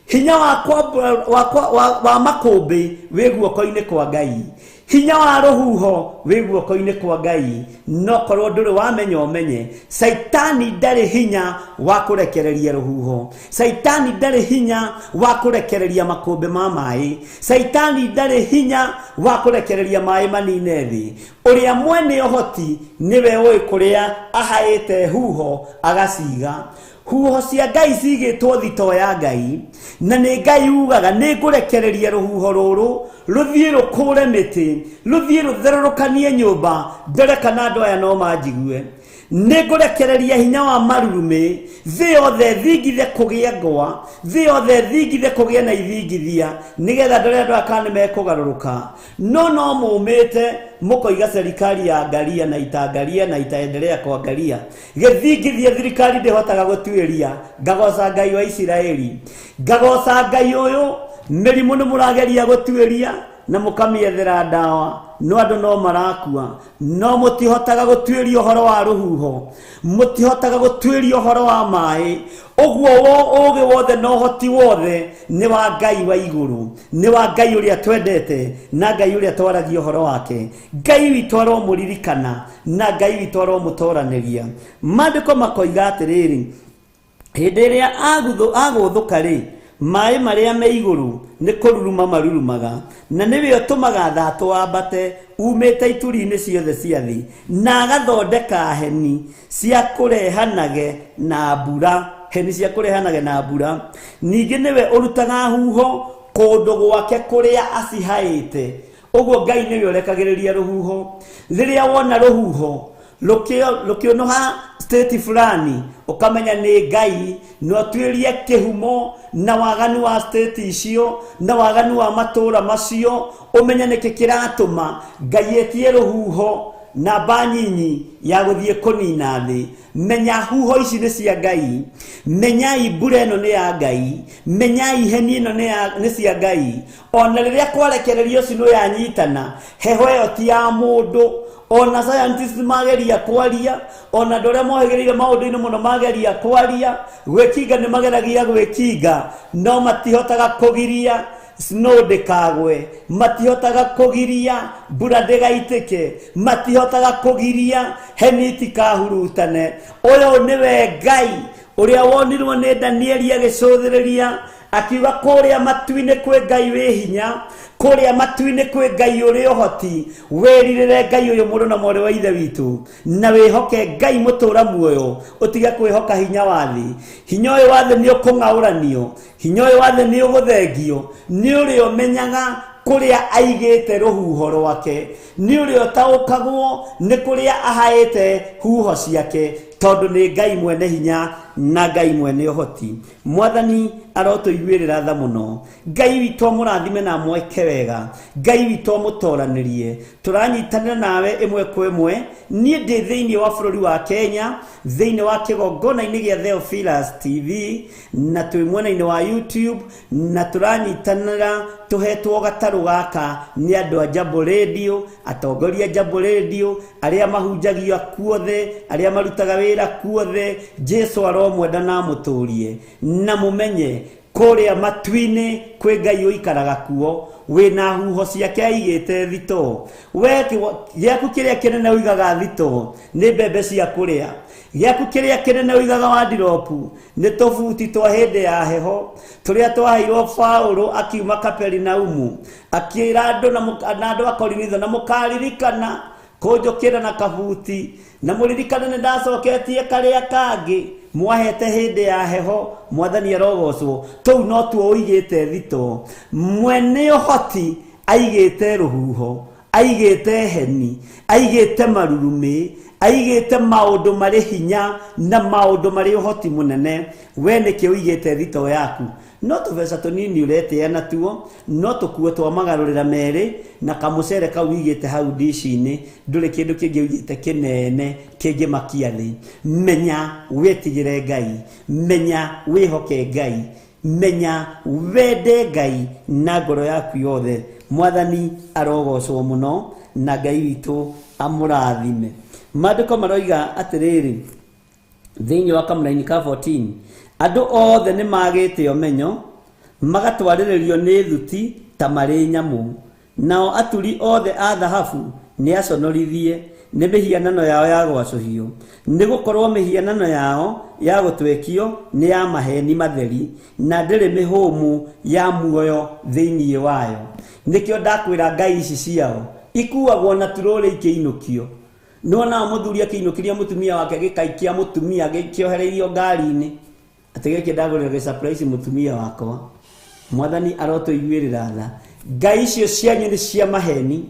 Hinya wa makũmbĩ wĩ guoko-inĩ kwa Ngai, hinya wa rũhuho wĩ guoko-inĩ kwa Ngai. No korwo ndũrĩ wamenya ũmenye, Caitani ndarĩ hinya wa kũrekereria rũhuho, Caitani ndarĩ hinya wa kũrekereria makũmbĩ ma maĩ, Caitani ndarĩ hinya wa kũrekereria maĩ manine thĩ. Ũrĩa mwene ũhoti nĩwe ũĩ kũrĩa ahaĩte huho agaciga. Huho cia Ngai cigĩtwo thitoo ya Ngai, na nĩ Ngai ugaga nĩ ngũrekereria rũhuho rũrũ rũthiĩ rũkũre mĩtĩ, rũthiĩ rũtherũrũkanie nyũmba, ndore kana andũ aya no manjigue. Nĩ ngũrekereria hinya wa marurumĩ, thĩ yothe thingithe kũgĩe ngwa, thĩ yothe thingithe kũgĩe na ithingithia, nĩgetha ndore andũ aya kana nĩ mekũgarũrũka. No no mũmĩte mũkoiga serikali ya angalia na itaangalia na itaendelea kuangalia. Gĩthingithia thirikari ndĩhotaga gũtuĩria. Ngagoca Ngai wa Isiraeli, ngagoca Ngai ũyũ. Mĩrimũ nĩ mũrageria gũtuĩria na mũkamĩethera ndawa, no andũ no marakua. No mũtihotaga gũtuĩria ũhoro wa rũhuho, mũtihotaga gũtuĩria ũhoro wa maĩ. Ũguo ũũgĩ wothe na ũhoti wothe nĩ wa Ngai wa igũrũ, nĩ wa Ngai ũrĩa twendete na Ngai ũrĩa twaragia ũhoro wake. Ngai witũ aromũririkana na Ngai witũ aromũtoranĩria. Maandĩko makoiga atĩrĩrĩ, hĩndĩ ĩrĩa agũthũka rĩ, maĩ marĩa me igũrũ nĩ kũruruma marurumaga, na nĩwe ũtũmaga thatũ wambate umĩte ituri-inĩ ciothe cia thĩ, na agathondeka heni cia kũrehanage na mbura, heni cia kũrehanage na mbura. Ningĩ nĩwe ũrutaga huho kũndũ gwake kũrĩa acihaĩte. Ũguo Ngai nĩwe ũrekagĩrĩria rũhuho. Rĩrĩa wona rũhuho rũkĩũnũha state fulani, ũkamenya nĩ Ngai, na ũtuĩrie kĩhumo na waganu wa state icio na waganu wa matũũra macio, ũmenye nĩkĩ kĩratũma Ngai etie rũhuho namba nyinyi ya gũthiĩ kũnina thĩ. Menya huho ici nĩ cia Ngai, menyai mbura ĩno nĩ ya Ngai, menyai heni ĩno nĩ cia Ngai. Ona rĩrĩa kwarekererio snow yanyitana, heho ĩyo ti ya mũndũ. Ona scientists mageria kwaria, ona andũ arĩa mohĩgĩrĩire maũndũ-inĩ mũno mageria kwaria, gwĩkinga nĩ mageragia gwĩkinga, no matihotaga kũgiria snow ndĩkagwe, matihotaga kũgiria mbura ndĩgaitĩke, matihotaga kũgiria heni itikahurutane. Ũyũ nĩwe Ngai Ũrĩa wonirwo nĩ Danieli agĩcũthĩrĩria akiuga kũrĩa matu-inĩ kwĩ Ngai wĩ hinya, kũrĩa matu-inĩ kwĩ Ngai ũrĩ ũhoti. Wĩrirĩre Ngai ũyũ mũrũ na mwarĩ wa ithe witũ, na wĩhoke Ngai mũtũra muoyo, ũtige kwĩhoka hinya wa thĩ. Hinya ũyũ wa thĩ nĩ ũkũng'aũranio, hinya ũyũ wa thĩ nĩ ũgũthengio, nĩ ũrĩa ũmenyaga kũrĩa aigĩte rũhuho rwake, nĩ ũrĩa ũtaũkagwo nĩ kũrĩa ahaĩte huho ciake, tondũ nĩ Ngai mwene hinya na Ngai mwene ũhoti. Mwathani arotũiguĩrĩra tha mũno. Ngai witũ amũrathime na amwĩke wega. Ngai witũ amũtoranĩrie. Tũranyitanĩra nawe ĩmwe kwa ĩmwe. Niĩ ndĩ thĩinĩ wa bũrũri wa Kenya, thĩinĩ wa kĩgongona-inĩ gĩa Theophilus TV, na twĩ mwena-inĩ wa YouTube, na tũranyitanĩra tũhetwo gatarũ gaka nĩ andũ a Jambo Radio, atongoria a Jambo Radio, arĩa mahunjagia kuothe, arĩa marutaga wĩra kuothe. Jesu aromwenda na amũtũrie, na mũmenye kũrĩa matu-inĩ kwĩ Ngai ũikaraga kuo, wĩna huho ciake aigĩte thitoo. We gĩaku kĩrĩa kĩnene ũigaga thitoo nĩ mbembe cia kũrĩa, gĩaku kĩrĩa kĩnene ũigaga wandiropu nĩ tũbuti twa hĩndĩ ya heho tũrĩa twaheirwo Paũlũ akiuma Kaperinaumu, akĩra andũ na andũ a Korinitho, na mũkaririkana kũnjũkĩra na kabuti, na mũririkane nĩ ndacoketie karĩa kangĩ mwahete hĩndĩ ya heho. Mwathani arogocwo. Tũu no tuo ũigĩte thitoo. Mwene ũhoti aigĩte rũhuho, aigĩte heni, aigĩte marurumĩ, aigĩte maũndũ marĩ hinya na maũndũ marĩ ũhoti mũnene. We nĩkĩ ũigĩte thitoo yaku? No tũbeca tũnini ũretĩa natuo, no tũkuo twa magarũrĩra merĩ na kamũcere kau ũigĩte hau ndici-inĩ, ndũrĩ kĩndũ kĩngĩ ũigĩte kĩnene kĩngĩmakia thĩ. Menya wĩtigĩre Ngai, menya wĩhoke Ngai, menya wende Ngai na ngoro yaku yothe. Mwathani arogocwo mũno na Ngai witũ amũrathime. Maandĩko maroiga atĩrĩrĩ thĩinĩ wa kamũraini ka 14, andũ othe nĩ magĩte ũmenyo, magatwarĩrĩrio nĩ thuti ta marĩ nyamũ, nao aturi othe a thahabu nĩ aconorithie nĩ mĩhianano yao ya gwacũhio, nĩ gũkorwo mĩhianano yao ya gũtwekio nĩ ya maheni matheri, na ndĩrĩ mĩhũmũ ya muoyo thĩinĩ wayo. Nĩkĩo ndakwĩra ngai ici ciao ikuagwo na turũrĩ ikĩinũkio. Nĩwonaga mũthuri akĩinũkĩria mũtumia wake gĩkaikia mũtumia gĩkĩohereirio ngari-inĩ, atĩ gĩkĩ ndagũrĩra gĩ surprise mũtumia wakwa. Mwathani arotũiguĩrĩra tha. Ngai icio cianyu nĩ cia maheni,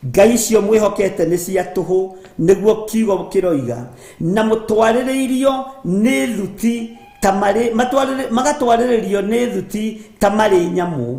ngai icio mwĩhokete nĩ cia tũhũ, nĩguo kiugo kĩroiga, na mũtwarĩrĩirio nĩ thuti ta marĩ, magatwarĩrĩrio nĩ thuti ta marĩ nyamũ.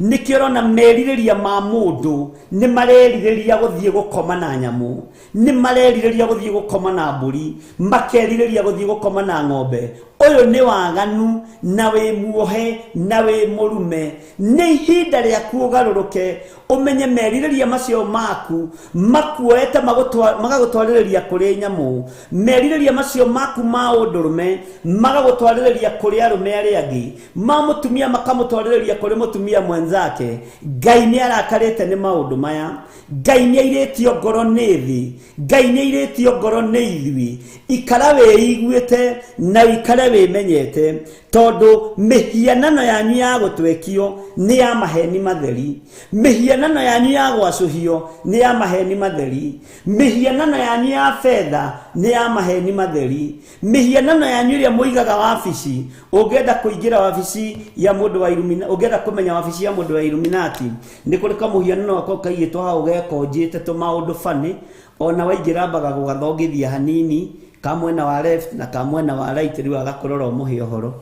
Nĩkĩo ũrona merirĩria ma mũndũ nĩ marerirĩria gũthiĩ gũkoma na nyamũ, nĩ marerirĩria gũthiĩ gũkoma na mbũri, makerirĩria gũthiĩ gũkoma na ng'ombe. Ũyũ nĩ waganu na wĩ muohe na wĩ mũrume. Nĩ ihinda rĩaku ũgarũrũke, ũmenye merirĩria macio maku makuoete magagũtwarĩrĩria kũrĩ nyamũ, merirĩria macio maku ma ũndũrũme magagũtwarĩrĩria kũrĩ arũme arĩa angĩ, ma mũtumia makamũtwarĩrĩria kũrĩ mũtumia mwenzake. Ngai nĩ arakarĩte nĩ maũndũ maya. Ngai nĩ airĩtio ngoro nĩ thĩ, Ngai nĩ airĩtio ngoro nĩ ithuĩ. Ikara wĩiguĩte na ũikare wĩmenyete, tondũ mĩhianano yanyu ya gũtwekio nĩ ya maheni matheri, mĩhianano yanyu ya gwacũhio nĩ ya maheni matheri, mĩhianano yanyu ya betha nĩ ya maheni matheri, mĩhianano yanyu ĩrĩa mũigaga wabici. Ũngĩenda kũingĩra wabici ya mũndũ wa Illuminati, ũngĩenda kũmenya wabici ya mũndũ wa Illuminati, nĩ kũrĩ kamũhianano gako kaigĩtwo hau gekonjĩte tũmaũndũ bani, ona waingĩra mbaga gũgathongithia hanini, ka mwena wa left na ka mwena wa right, rĩu agakũrora ũmũhe ũhoro.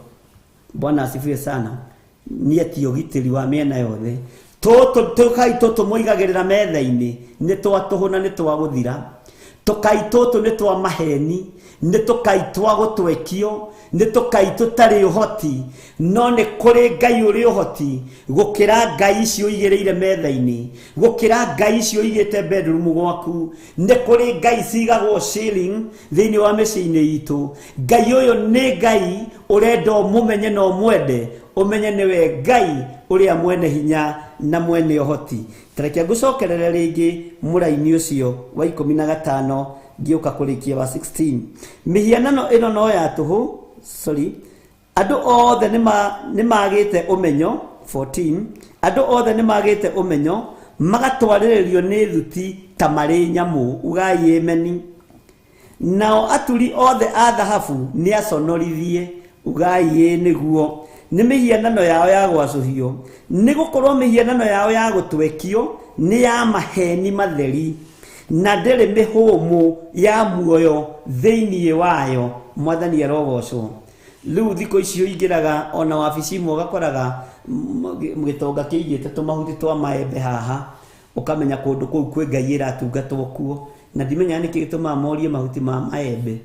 Bwana asifiwe sana. Niĩ ti ũgitĩri wa mĩena yothe. Tũtũ tũkai tũtũ mũigagĩrĩra metha-inĩ nĩ twa tũhũ na nĩ twa gũthira. Tũkai tũtũ nĩ twa maheni, nĩ tũkai twa gũtwekio, nĩ tũkai tũtarĩ ũhoti, no nĩ kũrĩ Ngai ũrĩ ũhoti gũkĩra ngai icio ũigĩrĩire metha-inĩ, gũkĩra ngai icio ũigĩte bedroom gwaku. Nĩ kũrĩ ngai cigagwo ceiling thĩinĩ wa mĩciĩ-inĩ itũ. Ngai ũyũ nĩ Ngai ũrenda ũmũmenye na ũmwende, ũmenye nĩwe Ngai ũrĩa mwene hinya na mwene ũhoti. Tareke ngũcokerere rĩngĩ mũraini ũcio wa 15 ngĩũka kũrĩkia wa 16. Mĩhianano ĩno no ya tũhũ, Sorry, andũ othe nĩ magĩte ũmenyo. 14, andũ othe nĩ magĩte ũmenyo, magatwarĩrĩrio nĩ thuti ta marĩ nyamũ. Ugai ameni. Nao aturi othe a thahabu nĩ aconorithie. Ugai ĩ nĩguo. Nĩ mĩhianano yao ya gwacũhio, nĩ gũkorwo mĩhianano yao ya gũtwekio nĩ ya maheni matheri, na ndĩrĩ mĩhũmũ ya muoyo thĩinĩ wayo. Mwathani arogocwo. Rĩu thikũ ici ũingĩraga ona wabici imwe ũgakoraga gĩtonga kĩigĩte tũmahuti twa maembe haha, ũkamenya kũndũ kũu kwĩ ngai ĩratungatwo kuo, na ndimenyaga nĩkĩ gĩtũmaga morie mahuti ma maembe.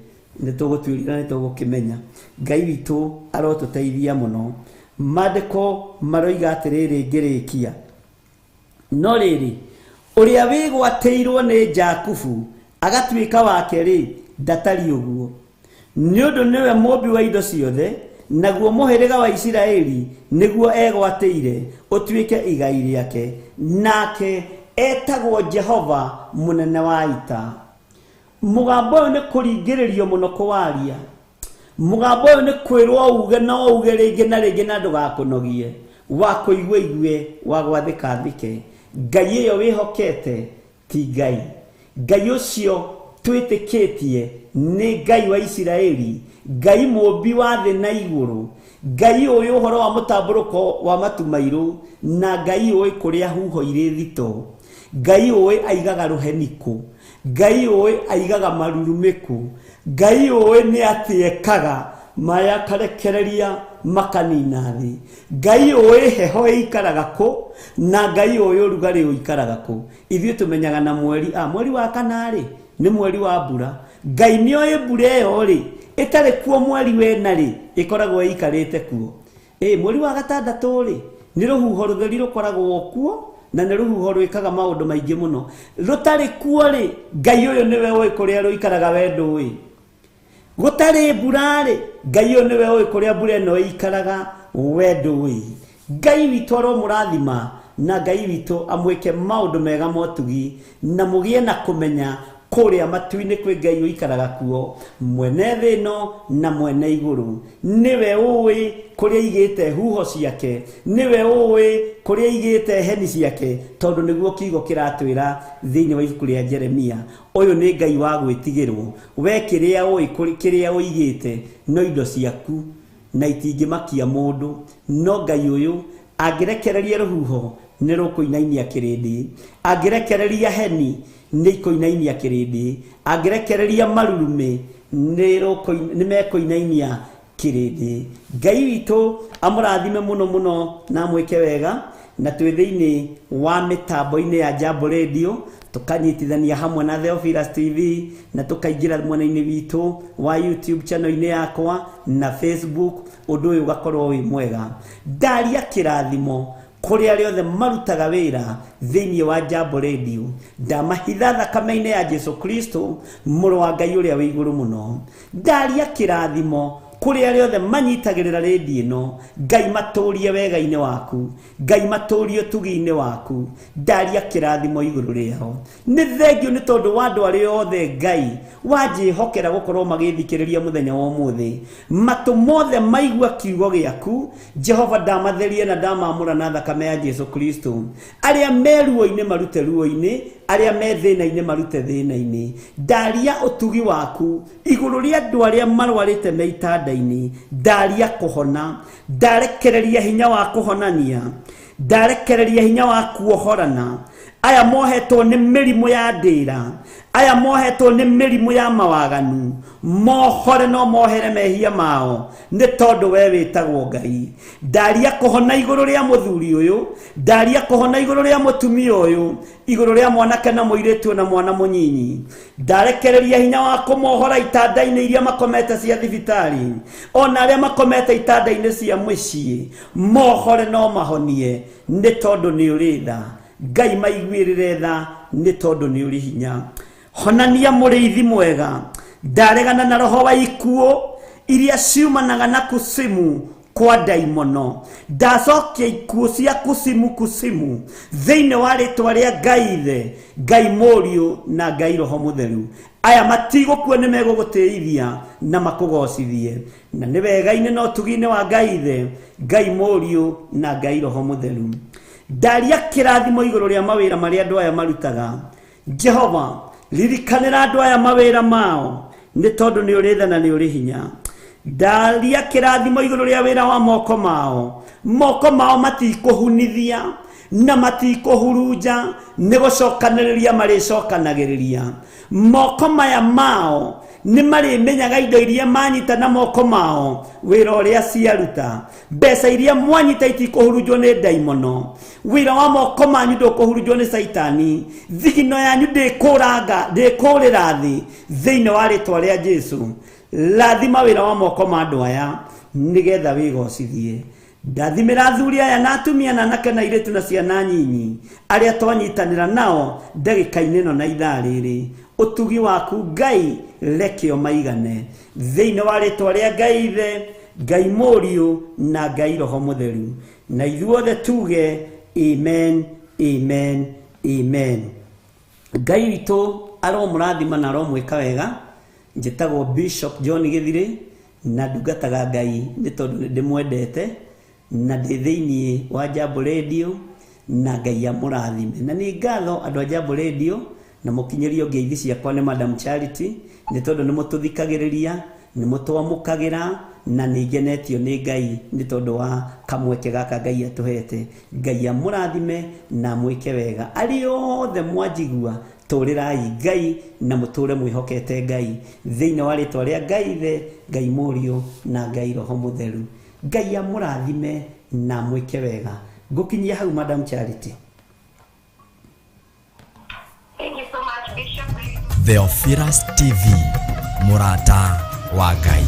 Nĩ tũgũtuĩria na nĩ tũgũkĩmenya. Ngai witũ arotũteithia mũno. Maandĩko maroiga atĩrĩrĩ, ngĩrĩkia, no rĩrĩ, ũrĩa wĩgwatĩirwo nĩ Jakubu agatuĩka wake rĩ, ndatariĩ ũguo, nĩ ũndũ nĩwe mũmbi wa indo ciothe, naguo mũhĩrĩga wa Isiraeli nĩguo egwatĩire ũtuĩke igai rĩake, nake etagwo Jehova mũnene wa ita. Mũgambo ũyũ nĩ kũringĩrĩrio mũno kũwaria. Mũgambo ũyũ nĩ kwĩrwo uge no uge rĩngĩ na rĩngĩ na ndũgakũnogie. Wa kũigua igue, wa gwathĩka athĩke. Ngai ĩyo wĩhokete ti Ngai. Ngai ũcio twĩtĩkĩtie nĩ Ngai wa Isiraeli, Ngai mũmbi wa thĩ na igũrũ, Ngai ũĩ ũhoro wa mũtambũrũko wa matu mairũ, na Ngai ũĩ kũrĩa huho irĩ thito. Ngai ũĩ aigaga rũheni kũ, Ngai ũĩ aigaga marurumĩ kũ, Ngai ũĩ nĩ atĩ ekaga maya akarekereria makanina thĩ. Ngai ũĩ heho ĩikaraga kũ, na Ngai ũĩ ũrugarĩ ũikaraga kũ. Ithuĩ tũmenyaga na mweri, mweri wa kana rĩ, nĩ mweri wa mbura. Ngai nĩ oĩ mbura ĩyo rĩ, ĩtarĩ kuo mweri wena rĩ, ĩkoragwo ĩikarĩte kuo. Mweri wa gatandatũ rĩ, nĩ rũhuho rũtheri rũkoragwo kuo, na nĩ rũhuho rwĩkaga maũndũ maingĩ mũno. Rũtarĩ kuo rĩ, Ngai ũyũ nĩwe ũĩ kũrĩa rũikaraga, we ndũĩ. Gũtarĩ mbura rĩ, Ngai ũyũ nĩwe ũĩ kũrĩa mbura ĩno ĩikaraga, we ndũĩ. Ngai witũ aromũrathima, na Ngai witũ amwĩke maũndũ mega motugi, na mũgĩe na kũmenya kũrĩa matu-inĩ kwĩ Ngai ũikaraga kuo, mwene thĩ ĩno na mwene igũrũ. Nĩwe ũĩ kũrĩa aigĩte huho ciake, nĩwe ũĩ kũrĩa aigĩte heni ciake, tondũ nĩguo kiugo kĩratwĩra thĩinĩ wa ibuku rĩa Jeremia. Ũyũ nĩ Ngai wa gwĩtigĩrwo. We kĩrĩa ũĩ, kĩrĩa ũigĩte no indo ciaku, na itingĩmakia mũndũ. No Ngai ũyũ angĩrekereria rũhuho nĩ rũkũinainia kĩrĩndĩ, angĩrekereria heni nĩ ikũinainia kĩrĩndĩ, angĩrekereria marurumĩ nĩ mekũinainia kĩrĩndĩ. Ngai witũ amũrathime mũno mũno na amwĩke wega. Na twĩ thĩinĩ wa mĩtambo-inĩ ya Jambo Radio, tũkanyitithania hamwe na Theophilus TV, na tũkaingĩra mwena-inĩ witũ wa YouTube channel-inĩ yakwa na Facebook. Ũndũ ũyũ ũgakorwo wĩ mwega. Ndaria kĩrathimo kũrĩ arĩa othe marutaga wĩra thĩinĩ wa Jambo Radio, ndamahitha thakame-inĩ ya Jesu Kristo mũrũ wa Ngai ũrĩa wĩ igũrũ mũno. Ndaria kĩrathimo kũrĩ arĩa othe manyitagĩrĩra rĩndiũ ĩno, Ngai matũrie wega-inĩ waku, Ngai matũrie ũtugi-inĩ waku. Ndaria kĩrathimo igũrũ rĩao. Nĩ thengio nĩ tondũ wa andũ arĩa othe Ngai wanjĩhokera gũkorwo magĩthikĩrĩria mũthenya wa ũmũthĩ. Matũ mothe maigua kiugo gĩaku, Jehova ndamatherie na ndamamũra na thakame ya Jesu Kristo. Arĩa me ruo-inĩ marute ruo-inĩ, arĩa me thĩna-inĩ marute thĩna-inĩ. Ndaria ũtugi waku igũrũ rĩa andũ arĩa marwarĩte me itanda-inĩ. Ndaria kũhona, ndarekereria hinya wa kũhonania, ndarekereria hinya wa kuohorana. Aya mohetwo nĩ mĩrimũ ya ndĩra, aya mohetwo nĩ mĩrimũ ya mawaganu, mohore no mohere mehia mao, nĩ tondũ we wĩtagwo Ngai. Ndaria kũhona igũrũ rĩa mũthuri ũyũ, ndaria kũhona igũrũ rĩa mũtumia ũyũ, igũrũ rĩa mwanake na mũirĩtu na mwana mũnyinyi. Ndarekereria hinya wa kũmohora itanda-inĩ iria makomete cia thibitarĩ, ona arĩa makomete itanda-inĩ cia mũciĩ, mohore no mahonie, nĩ tondũ nĩ ũrĩ tha. Ngai maiguĩrĩre tha, nĩ tondũ nĩ ũrĩ hinya. Honania mũrĩithi mwega. Ndaregana na roho wa ikuũ iria ciumanaga na kusimu. Kwa ndaimono ndacokia ikuũ cia kusimu kusimu thĩinĩ wa rĩtwa rĩa Ngai Ithe, Ngai Mũriũ na Ngai Roho Mũtheru. Aya matigũkua nĩ megũgũtĩithia na makũgocithie, na nĩ wega-inĩ na ũtugi-inĩ wa Ngai Ithe, Ngai Mũriũ na Ngai Roho Mũtheru. Ndaria kĩrathimo igũrũ rĩa mawĩra marĩa andũ aya marutaga. Jehova, ririkanĩra andũ aya mawĩra mao, nĩ tondũ nĩ ũrĩ tha na nĩ ũrĩ hinya. Ndaria kĩrathimo igũrũ rĩa wĩra wa moko mao. Moko mao matikũhunithia na matikũhurunja, nĩ gũcokanĩrĩria marĩcokanagĩrĩria. Moko maya mao nĩ marĩmenyaga indo iria manyita na moko mao, wĩra ũrĩa ciaruta. Mbeca iria mwanyita itikũhurunjwo nĩ ndaimono. Wĩra wa moko manyu ndũkũhurunjwo nĩ Caitani. Thigino yanyu ndĩkũranga, ndĩkũrĩra thĩ thĩinĩ wa rĩtwa rĩa Jesu. Rathima wĩra wa moko ma andũ aya nĩgetha wĩgocithie. Ndathimĩra athuri aya na atumia na anake na airĩtu na ciana nyinyi arĩa twanyitanĩra nao ndagĩka-inĩ ĩno na ithaa rĩrĩ. Ũtugi waku Ngai reke ũmaigane thĩinĩ wa rĩtwa rĩa Ngai Ithe, Ngai Mũriũ na Ngai Roho Mũtheru. Na ithuothe tuge amen, amen, amen. Ngai witũ aromũrathima na aromwĩka wega. Njĩtagwo Bishop John Gĩthirĩ na ndungataga Ngai nĩ tondũ nĩ ndĩmwendete na ndĩ thĩinĩ wa Jambo Radio, na Ngai amũrathime. Na nĩ ngatho andũ a Jambo Radio na mũkinyĩrio ngeithi ciakwa nĩ Madam Charity, nĩ tondũ nĩ mũtũthikagĩrĩria, nĩ mũtwamũkagĩra, na nĩ ngenetio nĩ Ngai nĩ tondũ wa kamweke gaka Ngai atũhete. Ngai amũrathime na amwĩke wega. Arĩa othe mwanjigua, tũrĩrai Ngai na mũtũre mwĩhokete Ngai thĩinĩ wa rĩtwa rĩa Ngai Ithe, Ngai Mũriũ na Ngai Roho Mũtheru. Ngai amũrathime na amwĩke wega. Ngũkinyia hau Madam Charity. Thank you so much, Bishop. Theophilus TV, mũrata wa Ngai.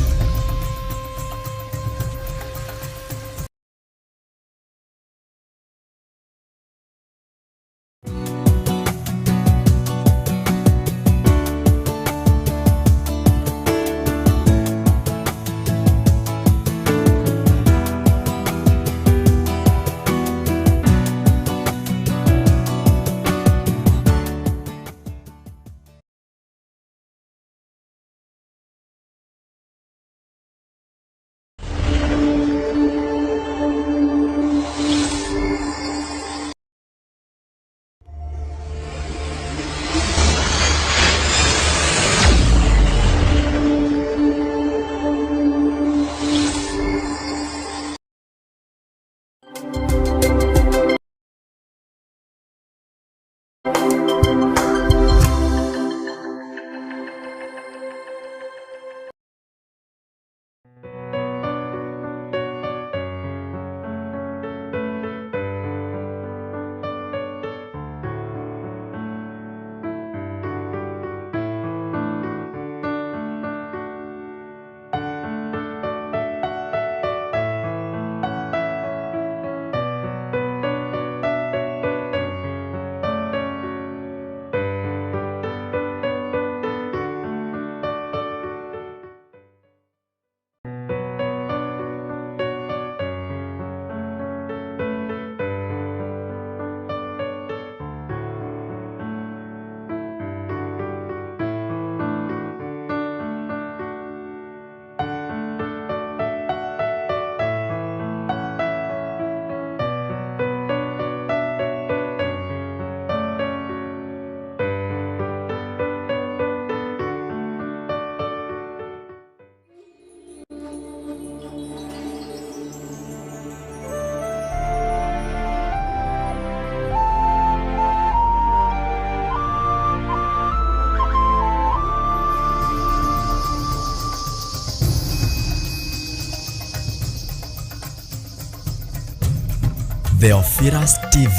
Theophilus TV,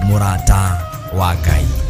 mũrata wa Ngai.